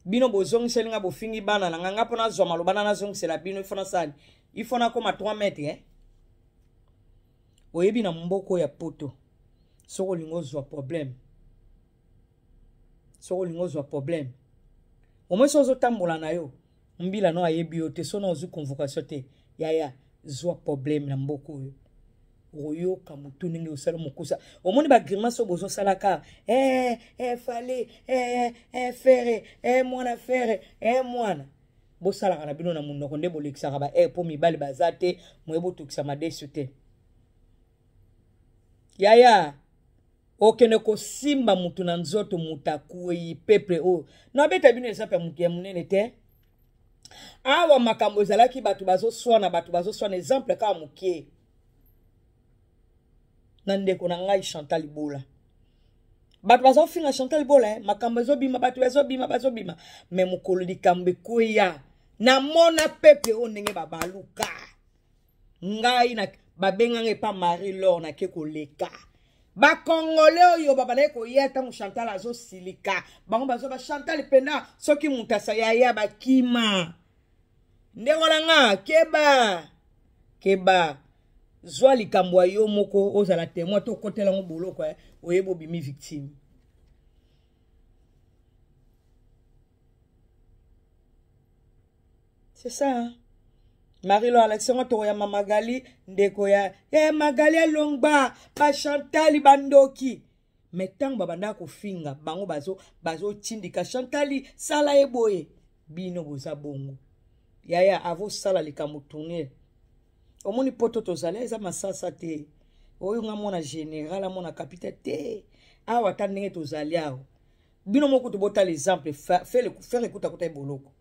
Bino bozongiseli nga, bofingi bana na nga. Nga mpo nazwa maloba na nazongisela bino, ifo nasali, ifo nakoma 3 mètre, eh? Oyebi na mboka ya poto, soki olingi ozwa problème, soki olingi ozwa problème, omoi so ozotambola na yo, mbila no ayebi yo te, so na ozwi convocation te, yaya, zwa problème na mboka oyo, oyoka motu ndenge osala mokusa. Omoni bagrimace oyo bozosalaka, eh, eh, Fally, eh, eh, Ferre, eh, mwana Ferre, eh, mwana bosalaka na bino na monoko nde bolekisaka ba air mpo mibali baza te, moye botokisa madesu te. Yaya, okende kosimba mutu na nzoto, mutu akwei. Peuple oyo nabeta bino eza mpe mutu ya monene te. Awa makambo ezalaki, bato bazoswana, bato bazoswana. Exemple kaka moke. Na ndeko na ngai Chantal Bola. Bato bazofinga Chantal Bola, eh? Makambo ezobima, bato bazobima, bazobima. Mais mokolo likambo ekweya. Namona peuple oyo ndenge babaluka. Ngai na babenganga epa Marie Laure nake koleka. Bakongole oyo babandaki koya ntango Chantal azosilika. Bango bazoba Chantal penda soki moto asayaya bakima. Ndeko na nga keba keba zwa likambo ya yo moko ozala témoin to okotela yango boloko eh, oyebi obimi victime. C'est ça hein? Marilo Alexandre tokoyamba Magali ndeko ya eh, Magali alongba ba Chantal bandoki mais ntango babandaka kofinga bango bazotindika bazo Chantali sala ye boye bino boza bongo yaya avosala likambo tourner omoni poto tozali eza masasa te oyo nga mwana général amona kapita te awa ata ndenge tozali awa bino moko kutu botala exemple fere ekuta kuta eboloko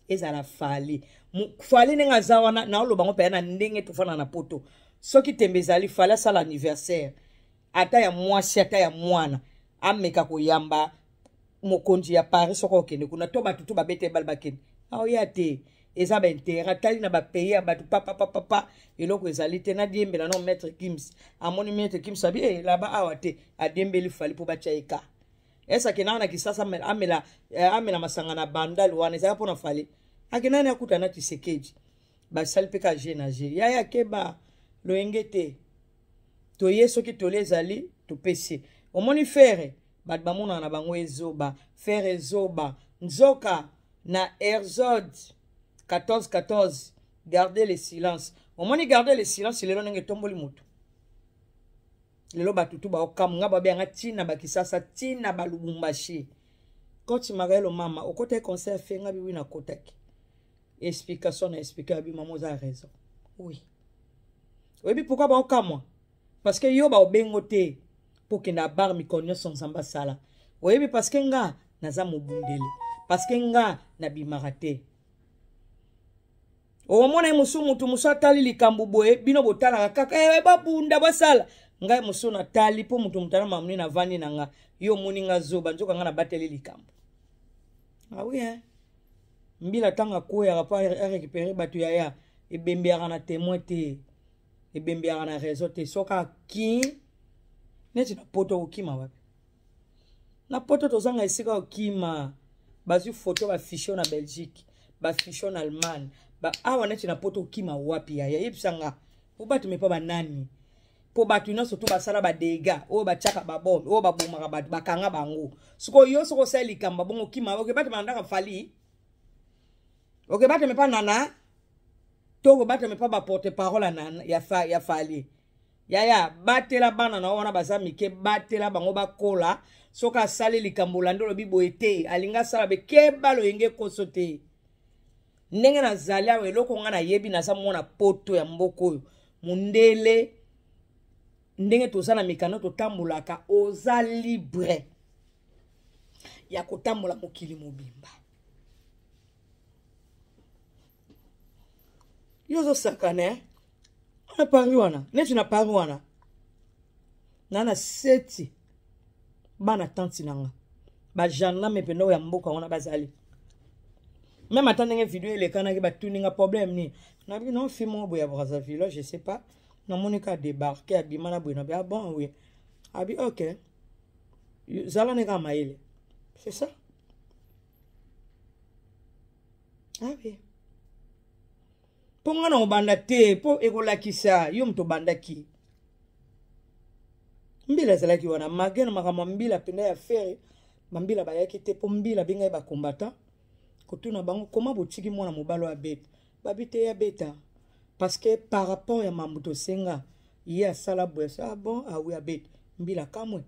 ezala fali fali ndenge aza wana naoloba ngo mpenza na ndenge tofanda na poto soki tembe ezali fali asala anniversaire ata ya mwasi ata ya mwana ameka koyamba mokonzi ya paris soko okende kuna to bato to babeta ebale bakende aoya te eza baintere atali na bapays ya bato papapapapa eloko ezali te nadiembela no maître kims amoni maître kims abi e laba awa te adiembeli fali mpo batya ye ka ese akendaka na kisasa amela, eh, amela masanga na bandal wana ezalaka mpo na fali akendaka na akuta na tisekedi basali mpe ka je na je yaya keba loyenge te toye soki toli ezali topesi omoni fere bato bamonaka na bango ezoba fere ezoba nzoka na erzode 14 14 garder le silence omoni garder le silence lelo ndenge etomboli motu lelo bato tu baokamwa nga babeyanga ntina bakisasa ntina balubumbashi coach marielo mama okotaki concert fe nga biwi nakotaki explication na explike abi mama oza raison oui oyebi pourquoi baokamwa parce que yo baobengo te mpo okende abar mikolo nyonso nzambe asala oyebi parce que nga naza mobundeli parce que nga nabimaka te okomona ye mosusu motu mosusu atali likambo boye bino botalaka kaka eh, babunda basala ngai mosusu natali mpo moto moto ana mamoni navandi na nga yo omoni nga zoba nzoka nga nabateli likambo awi ah hein? Mbila ntango akweyaka mpo arécupere bato yaya ebembe yaka na témoin te ebembe yaka na raison te soki aki neti na poto okokima wapi na poto tozanga esika okima bazwi foto bafiche na belgique bafiche na allemagne ba awa neti na poto okima wapi yaya yebisa nga obato mepa banani mpo bato nyonso to basala badega oyo batiaka babombe oyo babomaka bato bakanga bango sikoyo yo soki osali likambo bongo okima okebatama na ndaka fali okebatama epa nana to okobatama epa baporte parole ya, fa, ya fali yaya batela bana na yo wana baza mike batela bango bakola soki asali likambo olandi olobi boye te alingi asala bekeba loyenge ekoso te ndenge nazali awa eloko ngai nayebi naza mwana poto ya mboka oyo mundele ndenge toza na mikanda totambolaka oza libre ya kotambola mokili mobimba yo ozosakana eh? na paris wana neti na paris wana na na seti bana tanti na nga bagendarme mpenza oyo ya mboka wana bazali meme ata ndenge video elekanaki batuni nga problème nini nabi non fi moko boye ya brazzaville je sais pas namoni ka débarke abima na boye nabi ah bon oui abi ok zala ne kaka mayele c'est ça ah oui mpo nga na kobanda te mpo ekolakisa yo moto obandaki mbila azalaki wana malgre na makambo ya mbila mpenza ya fere bambila bayaki te mpo mbila abengai bacombattant kotuna bango koma botiki mwana mobali oyo abeta babi te ye abeta parce que par rapport ya mambo tosenga ye asala boye ah bon awi ah abeta mbila kamwe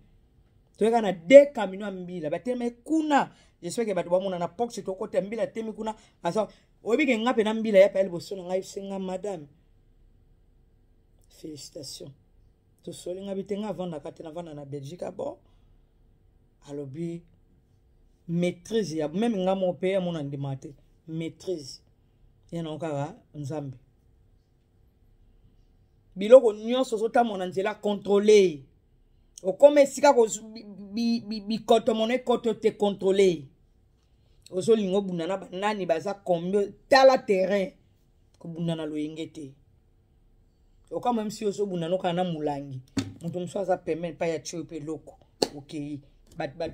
toyaka na de kamino ya mbila batelemaki kuna j'espère ke bato bamona na poxe tokota mbila atemi kuna aza oyebi ke nga mpe na mbila ya paya liboso na ngai senga madame félicitation tosoli nga bite nga avandaka te navanda na belgique ah bon alobi maîtrise ya meme nga moko mpe amona ndima te maîtrise ye nango kaka nzambe. Biloko nyonso ozotambola na nzela contrôle. Okoma esika bikoto mono ekoto te contrôle. Ozolinga obunda na banani baza combien tala terrain kobunda na loyenge te. Okama msi ozobunda nokana na mulangi. Moto mosusu aza pembeni pa ya tio pe eloko. Okei.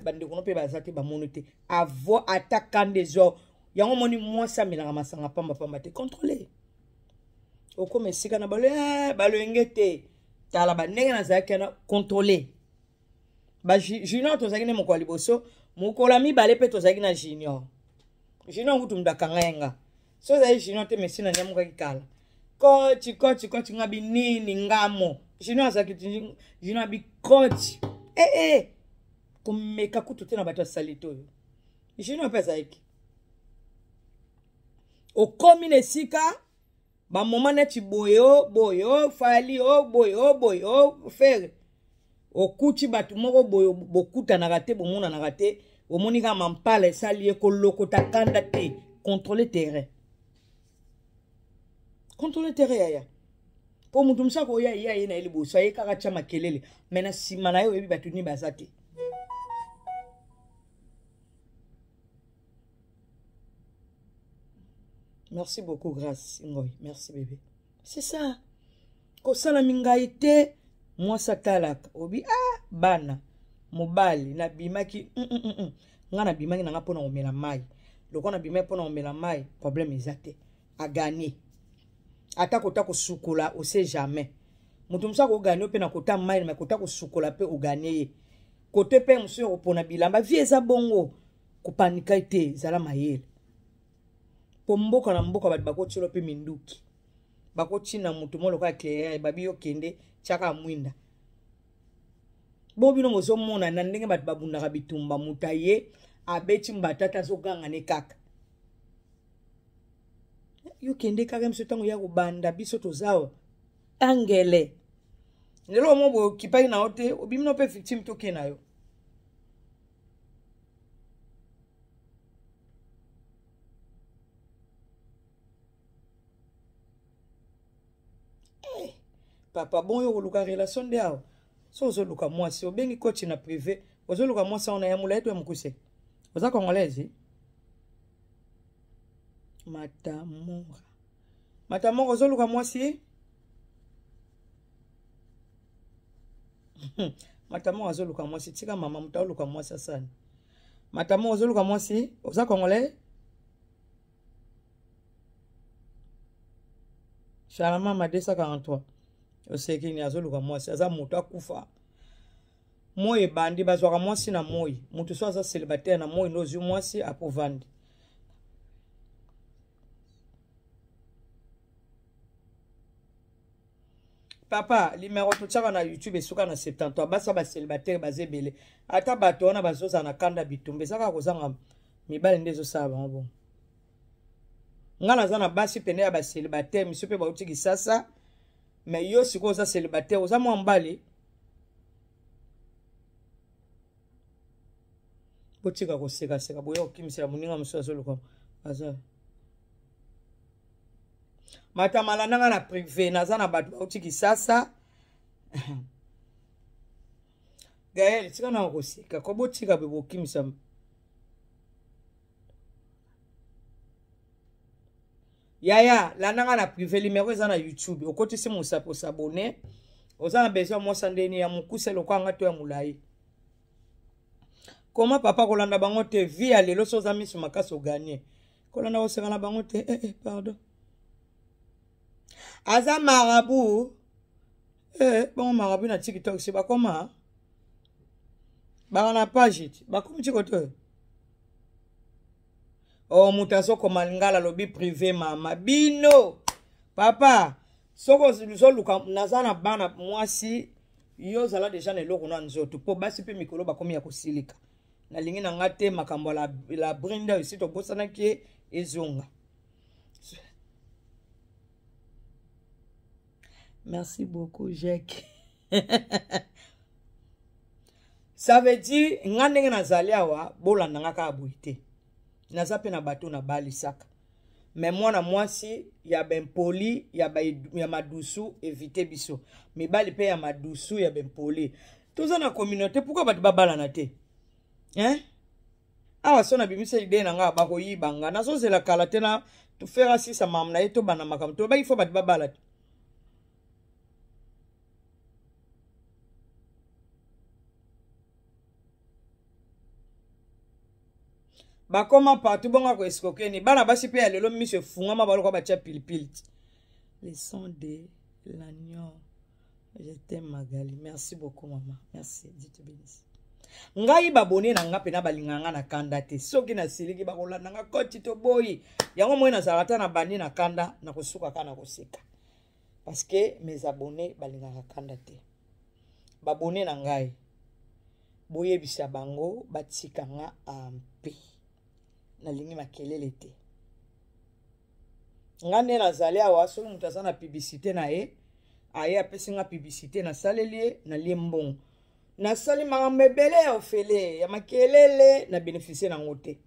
Bandeko no mpe baza te bamoni te. Avo ata kanda ezwa yango omoni mwasi amelaka masanga pamba pamba te contrôle. Okoma esika na balo eh, baloyenge te. Tala ba ndenge nazalaki wana contrôle. Ba junior tozalaki ne mokolo ya liboso, mokolo ya mibale mpe tozalaki na junior. Junior kutu moto akanga ye nga. So ozali junior te mesi na nyamukaki kala. Coach, coach, coach nga binini ngamo. Junior azalaki junior abi coach. Eh eh. Komeka kutu te na bato ya salite oyo. Junior mpe azalaki. Okomi na esika ba moment neti boye o boye o fali o boye o boye o fere okuti bato moko boye bokutanaka te bomonanaka te omoni kaka mampala esali ye kolokota kanda te contrôle terrain contrôle terrain yaya mpo moto mosusu akoya ye aye na ye liboso aye kaka tya makelele me na nsima na ye oyebi bato nini baza te. Merci beaucoup Grâce Ngoy. Merci bébé. C'est ça. Kosala mingai te mwasi atalaka obi ah bana mobali nabimaki nga nabimaki nanga mpona komela mai lokola nabimaki mpona komela mai problème eza te aganye ata kota kosukola ose jamais moto mosusu akoganye yo mpe na kota mai me kota kosukola mpe oganye ye kote mpe mosusu ya kopona bilamba vie eza bongo kopanika te zala mayele mpo mboka na mboka bato bakotiela mpe minduki bakotina moto moko lokola claire babi yo kende tiaka mwinda bo bino bozomona na ndenge bato babundaka bitumba moto aye abeti mbatata azoganga ne kaka yo kende kaka biso ntango ya kobanda biso toza angele lelo omo boye okipaki na yo te obimi no mpe victime toke na yo. Hey, papa bon yo koluka relation nde awa so ozoluka mwasi obengi coach na privé ozoluka mwasi wana ya molai to ya mokuse oza congolaise matamora matamora ozoluka mwasi matamora azoluka mwasi tika mama moto aoluka mwasi asani matamora ozoluka mwasi oza congolais Shalamama 243 osekini azoluka mwasi aza moto akufa moi ebandi bazwaka mwasi na moi moto so aza célibataire na moi nde ozwi mwasi apovandi papa limero totiaka na youtube esuka na 73 basi ya bacélibataire baza ebele ata bato wana bazozala na kanda bitumba eza kaka kozanga mibali nde ezosala bango bongo nga naza na basi pene ya bacélibataire misu mpe bauti kisasa me yo sikoyo oza célibataire oza mwa mobali botika kosekaseka boya kokimisela moninga mosusu azoluka aza matamala nanga na privé naza na bato bauti kisasa gael tika na koseka ko botika be bokimisa yaya landa nga na privé limero eza na youtube okotisi mosapi osabone oza na besoin mwasa ndeni ya mokuse lokola nga to ya molai koma papa kolanda bango te vie ya lelo so oza miso makasi oganie kolanda koseka na bango te eh, eh, pardon aza marabu eh, bongo marabu na tiktok si bakoma baka na page ti bakomi ti kote oyo o oh, moto azokoma lingala alobi privé mama bino papa soki ozoluka naza na bana mwasi yo ozala deja na eloko na nzoto mpo basi mpe mikolo bakomi ya kosilika nalingi na nga te makambo ya la brinda esi tobosanaki ye ezonga. Merci beaucoup Jacques. Ça veut dire nga ndenge nazali awa bolanda nga kaka boye te naza mpe na bato nabalisaka. Mais mwana mwasi ya bempoli ya, ba, ya madusu evite biso mibali mpe ya madusu ya bempoli toza na communauté pourkui bato babalana te hein? Awa so nabimisa idee na nga bakoyiba nga nazozela kala te na tofere asisa mamu na ye tobanda makambo tolobaki fo bato babala te. Bakoma partout bongo akoescroke ni bana basi mpe ya lelo miso efungwama baloka batya pilipili ti le son de l'agneau. Je t'aime Magali, merci beaucoup maman, merci, Dieu te bénisse. Ngai babone na nga mpena balingaka nga na kanda te soki nasiliki bakolanda nga koti toboyi yango moi nazalaka ata na bandi na kanda nakosuka kaka na koseka parce que mes abonnés balingaka kanda te. Babone na ngai boyebisa bango batika nga ampe nalingi makelele te. Nga nde nazali awa soki moto aza na publicité na ye aye apesi nga publicité nasaleli ye nalie mbongo nasali makambo ebele ya ofele ya makelele na bénéficie nango te.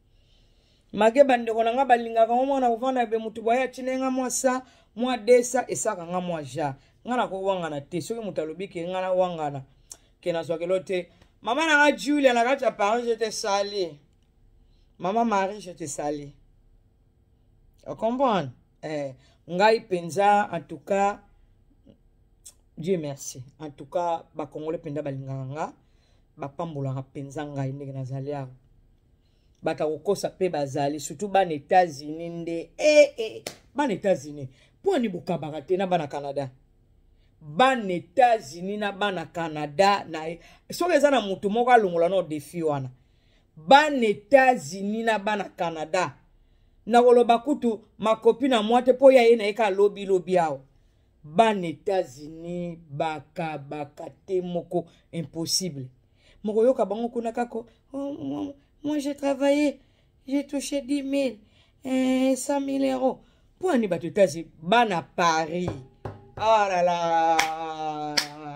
Make bandeko na nga balingaka ngo mwana kovanda be motu boye atine nga mwa sa mwa desa esaka nga mwa ja nga nakowangana te soki moto alobi ke nga nawangana ke nazwaka elo te. Mama na nga Julia na kati ya Paris, je te salue. Mama Marie, je te salue. Ocomprendre eh, ngai mpenza en tout cas Dieu merci. En tout cas bakongole mpenza balingaka nga bapambolaka mpenza ngai ndenge nazali awa. Bato kokosa mpe bazali surtout bana États-Unis nde eh, eh, bana États-Unis mpo ani bokabaka te na bana Canada bana États-Unis na bana Canada na soki eza na motu moko alongola na defi wana bana États-Unis na bana Canada nakoloba kutu makopi na mwa te mpo ya ye na ye ka lobilobi awa bana États-Unis bakabaka te moko impossible mokoyoka bango kuna kako oh, moi, moi j'ai travaillé j'ai touché 10 000 eh, 100 000 euros mpo ani bato États-Unis bana Paris oh là là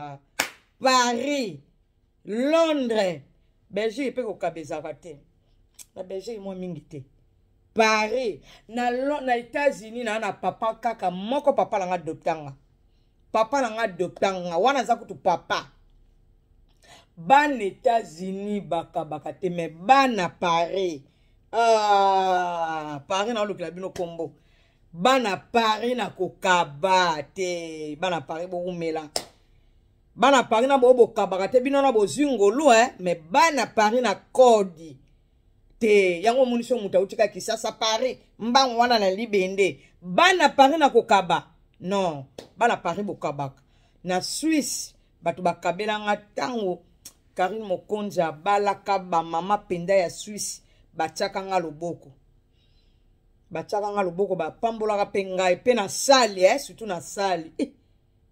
Paris Londres Belgique mpe kokaba ezalaka te na Belgique mwa mingi te Paris na, na États-Unis na na papa kaka moko papa nanga adoptanga papa nanga adoptanga wana aza kutu papa bana États-Unis bakabaka te mais bana Paris ah, Paris naolukela bino kombo bana Paris na kokaba te bana Paris bokumela bana Paris na bo bokabaka te bino na bozwi ngolu eh, mais bana Paris na kodi te yango omoni so moto auti kaka Kisasa Paris mbango wana na libende bana Paris na kokaba non bana Paris bokabaka na Suisse bato bakabelanga ntango Karine Mokonzi abalaka bamama mpenza ya Suisse batiaka nga loboko batiaka nga loboko bapambolaka mpe ngai mpe na sali eh, surtout na sali eh,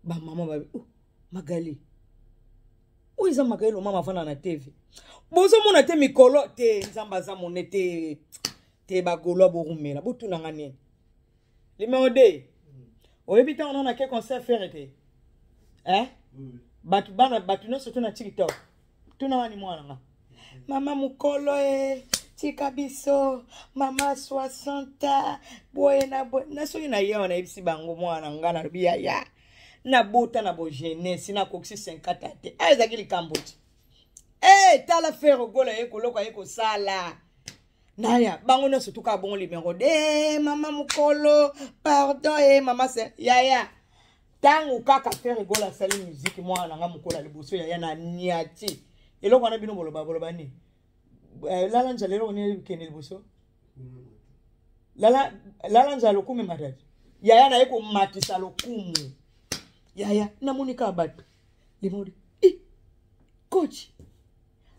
bamama babi oh, Magali oyo eza Magali lomama avanda na TV bozomona te mikolo te nzambe aza mone te te bagolo borumela botunanga nini limero de oyebi ntango nano ake concert fere te eh? Bato bana bato nyonso to na TikTok tuna wani mwana nga mama mokolo e tika biso mama 60 boye na boye na soki na ye wana nayebisi bango mwana nga nalobi yaya nabota na bojeunesse nakokisi 50 te a ezalaki likambo ti e tala Ferre Gola ye koloka ye kosala naya bango nyonso tuka bongo limero de mama mokolo pardon e mama se yaya ntango kaka Ferre Gola asali muziki mwana na nga mokolo ya liboso yaya na niati eloko wana bino boloba boloba nini lala nzala eloko nini kende liboso lala, lala nzala lokumu emataki yaya naye komatisa lokumu yaya namoni kaka bato limodi eh, coach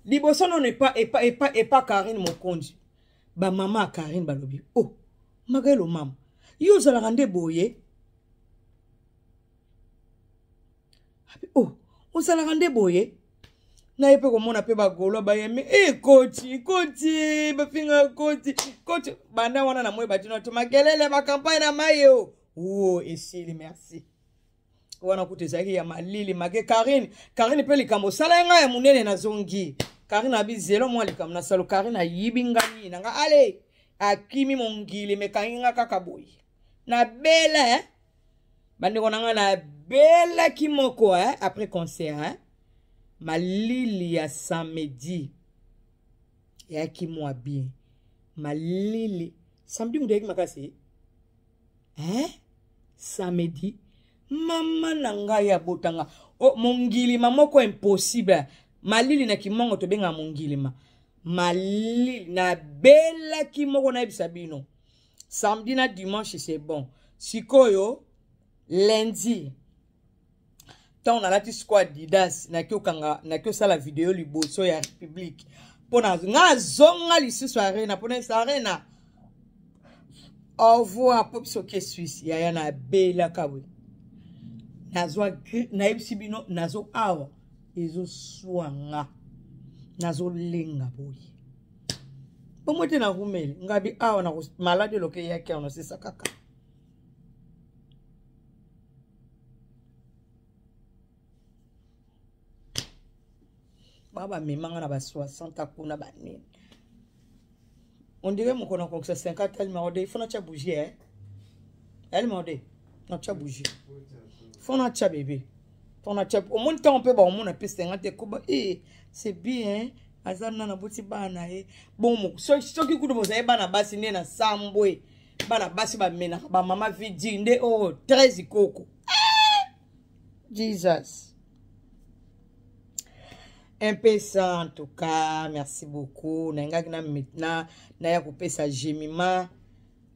liboso nono epa, epa, epa, epa Karine Mokonzi bamama ya Karine balobi oh Magelo mama yo ozalaka nde boye oh ozalaka nde boye naye mpe komona mpe bagolo bayemi e koti koti bafinga koti koti banda wana na moi batino to makelele bakampagne na mai o wo esili merci wana kutu ezalaki ya malili make Karine Karine mpe likambo osala ye ngai ya monene nazongi Karine abi zelo mwa likambo na salo Karine ayibi ngai nini na ngai ale Akimi mongili mekangi nga kaka boye. Nabela eh? Bandeko na nga nabelaki moko eh? Après concert eh? Malili ya samedi eyaki mwa bien. Malili samedi moto eyaki makasi eh? Samedi mama na ngai abotanga oh, mongilima moko impossible. Malili na kimongo tobengaka mongilima. Malili nabelaki moko nayebisa bino. Samedi na dimanche c'est bon. Sikoyo lundi ntango nalati sikoyo Adidas naki okanga naki osala video liboso ya République mpo na nga azonga lisusu arena mpo na arena au revoir mpo biso ke Suisse yaya nabelaka boye nazwa nayebisi bino nazo awa ezoswa nga nazolenga boye bongo te narumeli ngabi awa na maladi eloka eyaki awa nasisa kaka ba bamemanga na ba 60 kuna banini on dirait mokolo nakokisa 50 alimero de fo natya bougie eh? Alimero de natya bougie fo natya bebe fo natya omoni ntango mpe baomona mpe 50 ekoba e c'est bien aza nana boti bana ye bon soki kutu bozali bana basi nde na sambwe bana basi bamenaka bamama vidi nde oyo 13 koko Jesus. Un peu ça en tout cas, merci beaucoup. Nangaki na na na ya kopesa Jemima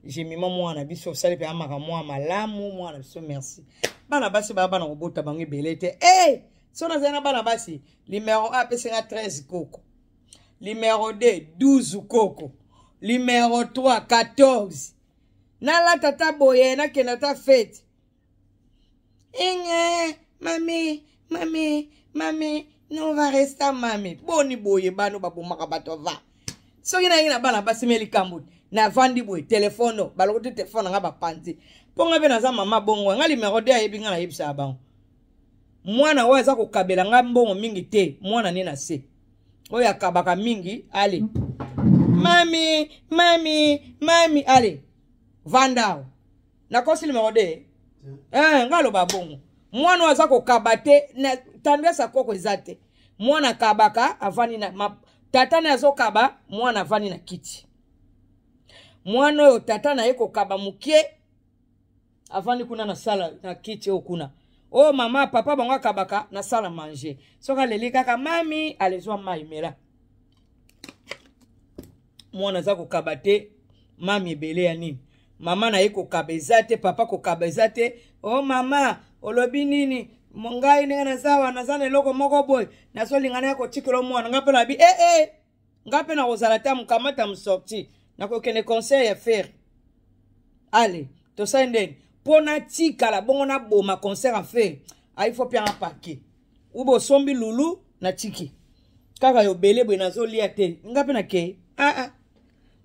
Jemima mwana biso osali pe amaka mwa malamu mwana biso merci. Bana basi ba bana kobota bango ebele te. Eh, so nazali na bana basi numéro 1 apesi nga 13 koko. Numéro 2 12 koko. Numéro 3 14. Nalata ta boye nakenda ta fete. Inge, mami, mami, mami, nous on va rester mami. Boni boye bano babomaka bato va. Soki nayengi na bana basi me likambo navandi boye telefone balokoti telefone na nga bapanzi mpo nga mpe naza mama bongo nga limero de ayebi nga nayebisaka bango mwana oyo aza kokabela nga mbongo mingi te mwana ne na se oyo akabaka mingi ale mami mami mami ale vanda awa nakosi numero 2 eh, nga aloba bongo mwana oyo aza kokaba te na tendresse ya koko eza te mwana akabaka avandi na ma, tata naye azokaba mwana avandi na kiti mwana oyo tata na ye kokaba moke avandi kuna na sala na kiti oyo kuna oyo mama papa bango akabaka na sala manger soki aleli kaka mami alezwa mai mela mwana aza kokaba te mami ebele ya nini mama na ye kokaba eza te papa kokaba eza te o oh, mama olobi nini ngai ndenge naza awa naza na eloko moko boye nazolinga naya kotikela mwana ngai mpe nabi ee eh, eh, ngai mpe nakozala ta mokamata mosorti nakokende conseil ya fere ale tosali ndeni mpo natikala bongo naboma concert ya fere aifo mpe anga pake ube osombi lulu natiki kaka yobele boye nazolia te nga mpe nakei aa ah, ah.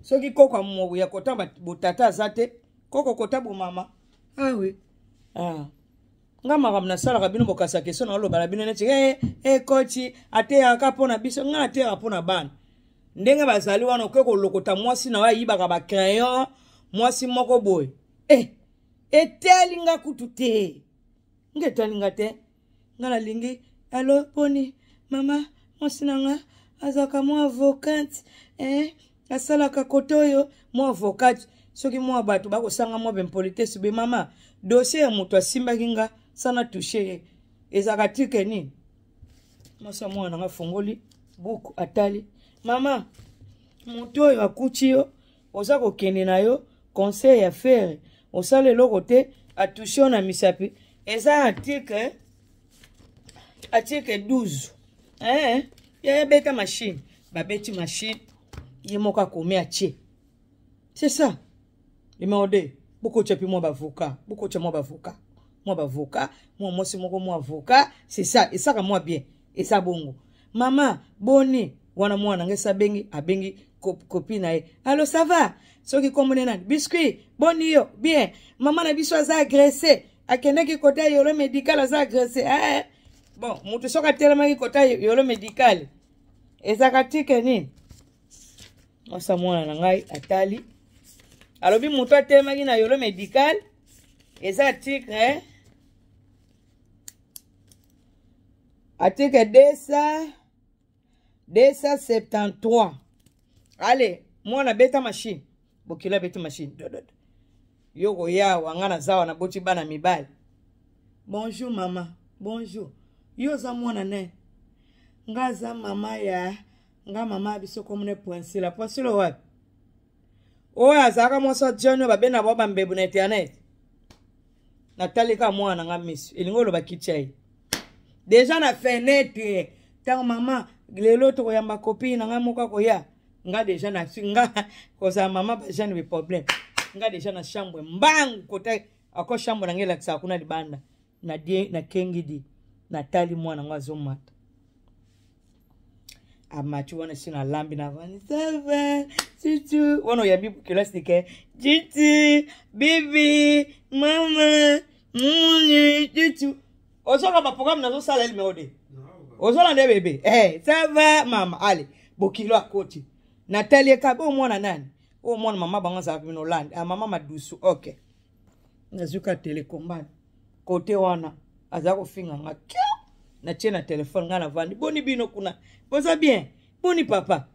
Soki koko ya kota botata aza te koko kota bomama awe ah, ah. Nga makambo nasalaka bino bokasa question na oloba na bino neti hey, hey, koti ateyaka mpo na biso nga nateyaka mpo na bana ndenge bazali wana okoki kolokota mwasi na yo ayibaka bacrayon mwasi moko boye eh, etali nga kutu te nga etali nga te nga nalingi alo poni mama mwasi na nga azalaka mwa avocate eh, asalaka kote oyo mwa avocate soki mwa bato bakosanga mwa bimpolitesse be mama dossier ya moto asimbaki nga sana touche ye ezalaka tike nini mwasi ya mwana na nga afongoli buku atali mama moto oyo akuti yo oza kokende na yo conseil ya fere osala eloko te atushe yo na misapi eza article article 12 eh, yaya beta machine babeti machine ye moko akomi atie c'est ça numéro 2 bokotya mpe mwa bavoka bokotya mwa bavoka mwa bavoka mwa mwasi moko mwa avocat c'est ça esaka mwa bien eza bongo mama boni wana mwana ngai abengi abengi copine na ye allo ça va soki kombo ne nani biscuit boni yo bien mama na biso aza agressé akendaki kota yolo médical aza agressé eh. Bon moto soki atelemaki kota yolo médical ezalaka tike nini osa mwana na ngai atali. Alobi moto atelemaki na yolo médical eza article eh? Article 200 273. Allez, mwana beta machine. Bokilo abeti machine. Dododo. Yo koya wanga na zawa na boti bana mibali. Bonjour mama. Bonjour. Yo za mwana ne. Nga za mama ya nga mama biso komune poinsila. Poinsila wapi? Oyo azalaka mwasi wa John oyo babenda bango bambebu na internet. Natali kaka mwana na nga miso. Elingi oloba kitya ye. Deja na fenêtre. Ntango mama lelo tokoyamba copine na nga moko akoya. Nga deja na nga kozala mama ba jeune be problème. Nga deja na chambre mbangu kota ako chambre na nga elakisaka kuna libanda. Na die na kengidi natali mwana ngo azomata. Amati wana si nalambi na vandi sava tutu wana oyambi kelasi ke titi bibi mama muni tutu ozoka baprogramme nazosala numero de ozolanda bebe eh, ça va mama ale bokilo akoti natali ekabe omwana nani omwana mama bango azalaka bino olandi ah, mama madusu ok nazuka telecommande kote wana aza kofinga nga kio natie na telefone ngai navandi boni bino kuna boza bien boni papa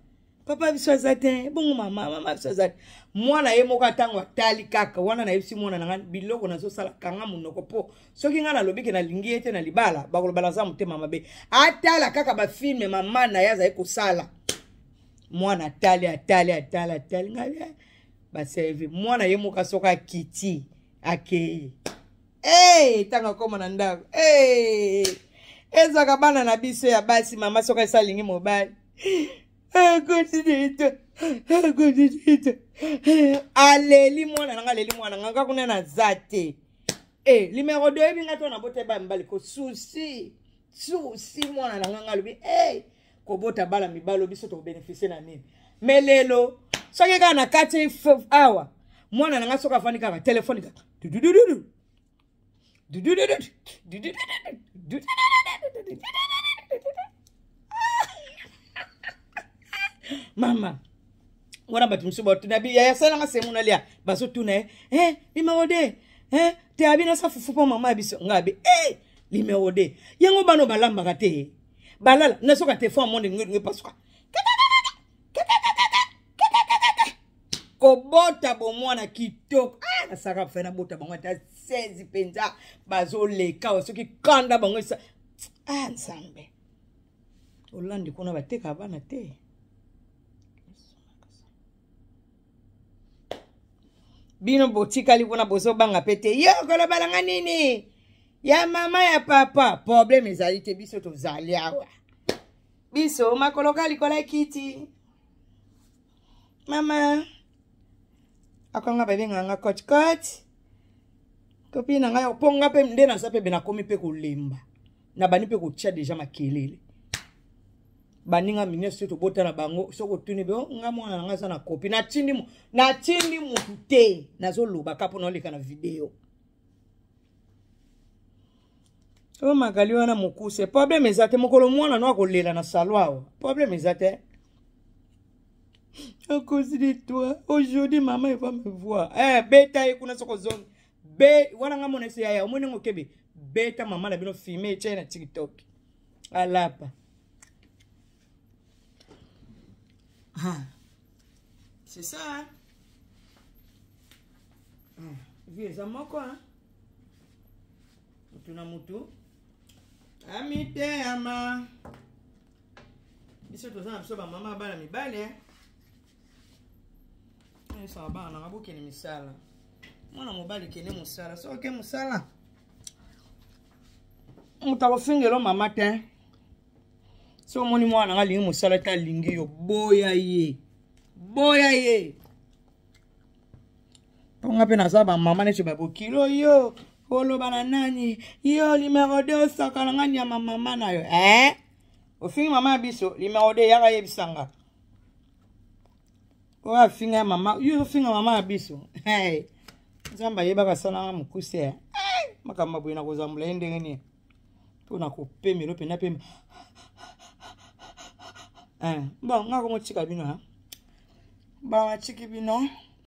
papa biso aza te bongo mama mama biso aza te mwana ye moko ntango atali kaka wana nayebisi mwana na ngai biloko nazosala kanga monoko mpo soki ngai nalobi ke nalingi ye te na libala bakoloba naza motema mabe atala kaka bafilme mama na ye azali kosala mwana atali atali atali atali ngai baservi mwana ye moko soki akiti akei hey, ntango akoma na ndako hey, ezwaka bana na biso ya basi mama soki esi alingi mobali aleli mwana nanga aleli mwana nga nga kuna naza te e limero do oyebi nga to na bota eba mibali ko susi susi mwana na nga nga alobi e kobota bana mibali biso tokobenefisie na nini me lelo soki kaka na kati awa mwana na nga soki afandi kaka telefone kaka dudududu mama wana bato mosusu batuna bi yaya salanga semo nalia bazotuna ye eh, limero de eh, te abi nasa fufu mpo mama ya biso ngai abi eh, limero de yango bana balambaka te balala nasoka telefone monde nge pasuka kobota bomwana kitoko ah, nasaka fe nabota bango ata 16 mpenza bazoleka soki kanda bango esa ah, nzambe olandi kuna batekaka bana te bino botikali kuna bozobanga mpe te yo koloba nanga nini ya mama ya papa problème ezali te biso tozali awa biso makolo ka likolo ya kiti mama akonga babengaka nga coach coach kopi na ngai mpo nga mpe nde naza mpe nakomi mpe kolemba nabandi mpe kotia deja makelele baninga minene tobota na bango soki otuni be oh, nga mwana na ngai aza na kopi natindi natindi motu te nazoloba ka mpo naoleka na video oyo magali wana mokuse problème eza te mokolo mwana no akolela na salo awa problème eza te à cause de toi aujourd'hui maman elle va me voir eh beta ye kuna soko ozongi be wana nga mona ese yaya omoni ngo kebe beta mama na bino filme etya ye na tiktok alapa ah. C'est ça hein? Ah, vie eza moko hein? Mutu na mutu amiteyama biso toza na biso bamama bana mibali eh? Esaka bana nanga bokende misala mwana mobali kende mosala soki oke mosala moto akofingelo mama te soki omoni mwana nanga alingi mosala te alingi yo boya ye boya ye mpo nga mpe naza bamama neti babokilo yo oloba na nani yo limero de osaka na nga nyama mama na yo eh? Ofingi mama ya biso limero de yaka yebisa nga oyo afinga ya mama yo ofinga mama ya biso hey. Nzambe ayebaka asalanga mokuse hey. Makambo boye nakozambula ye ndenge nini mpo na kopemelo mpenza pema eh. Bon nga komotika bino bamatiki bino.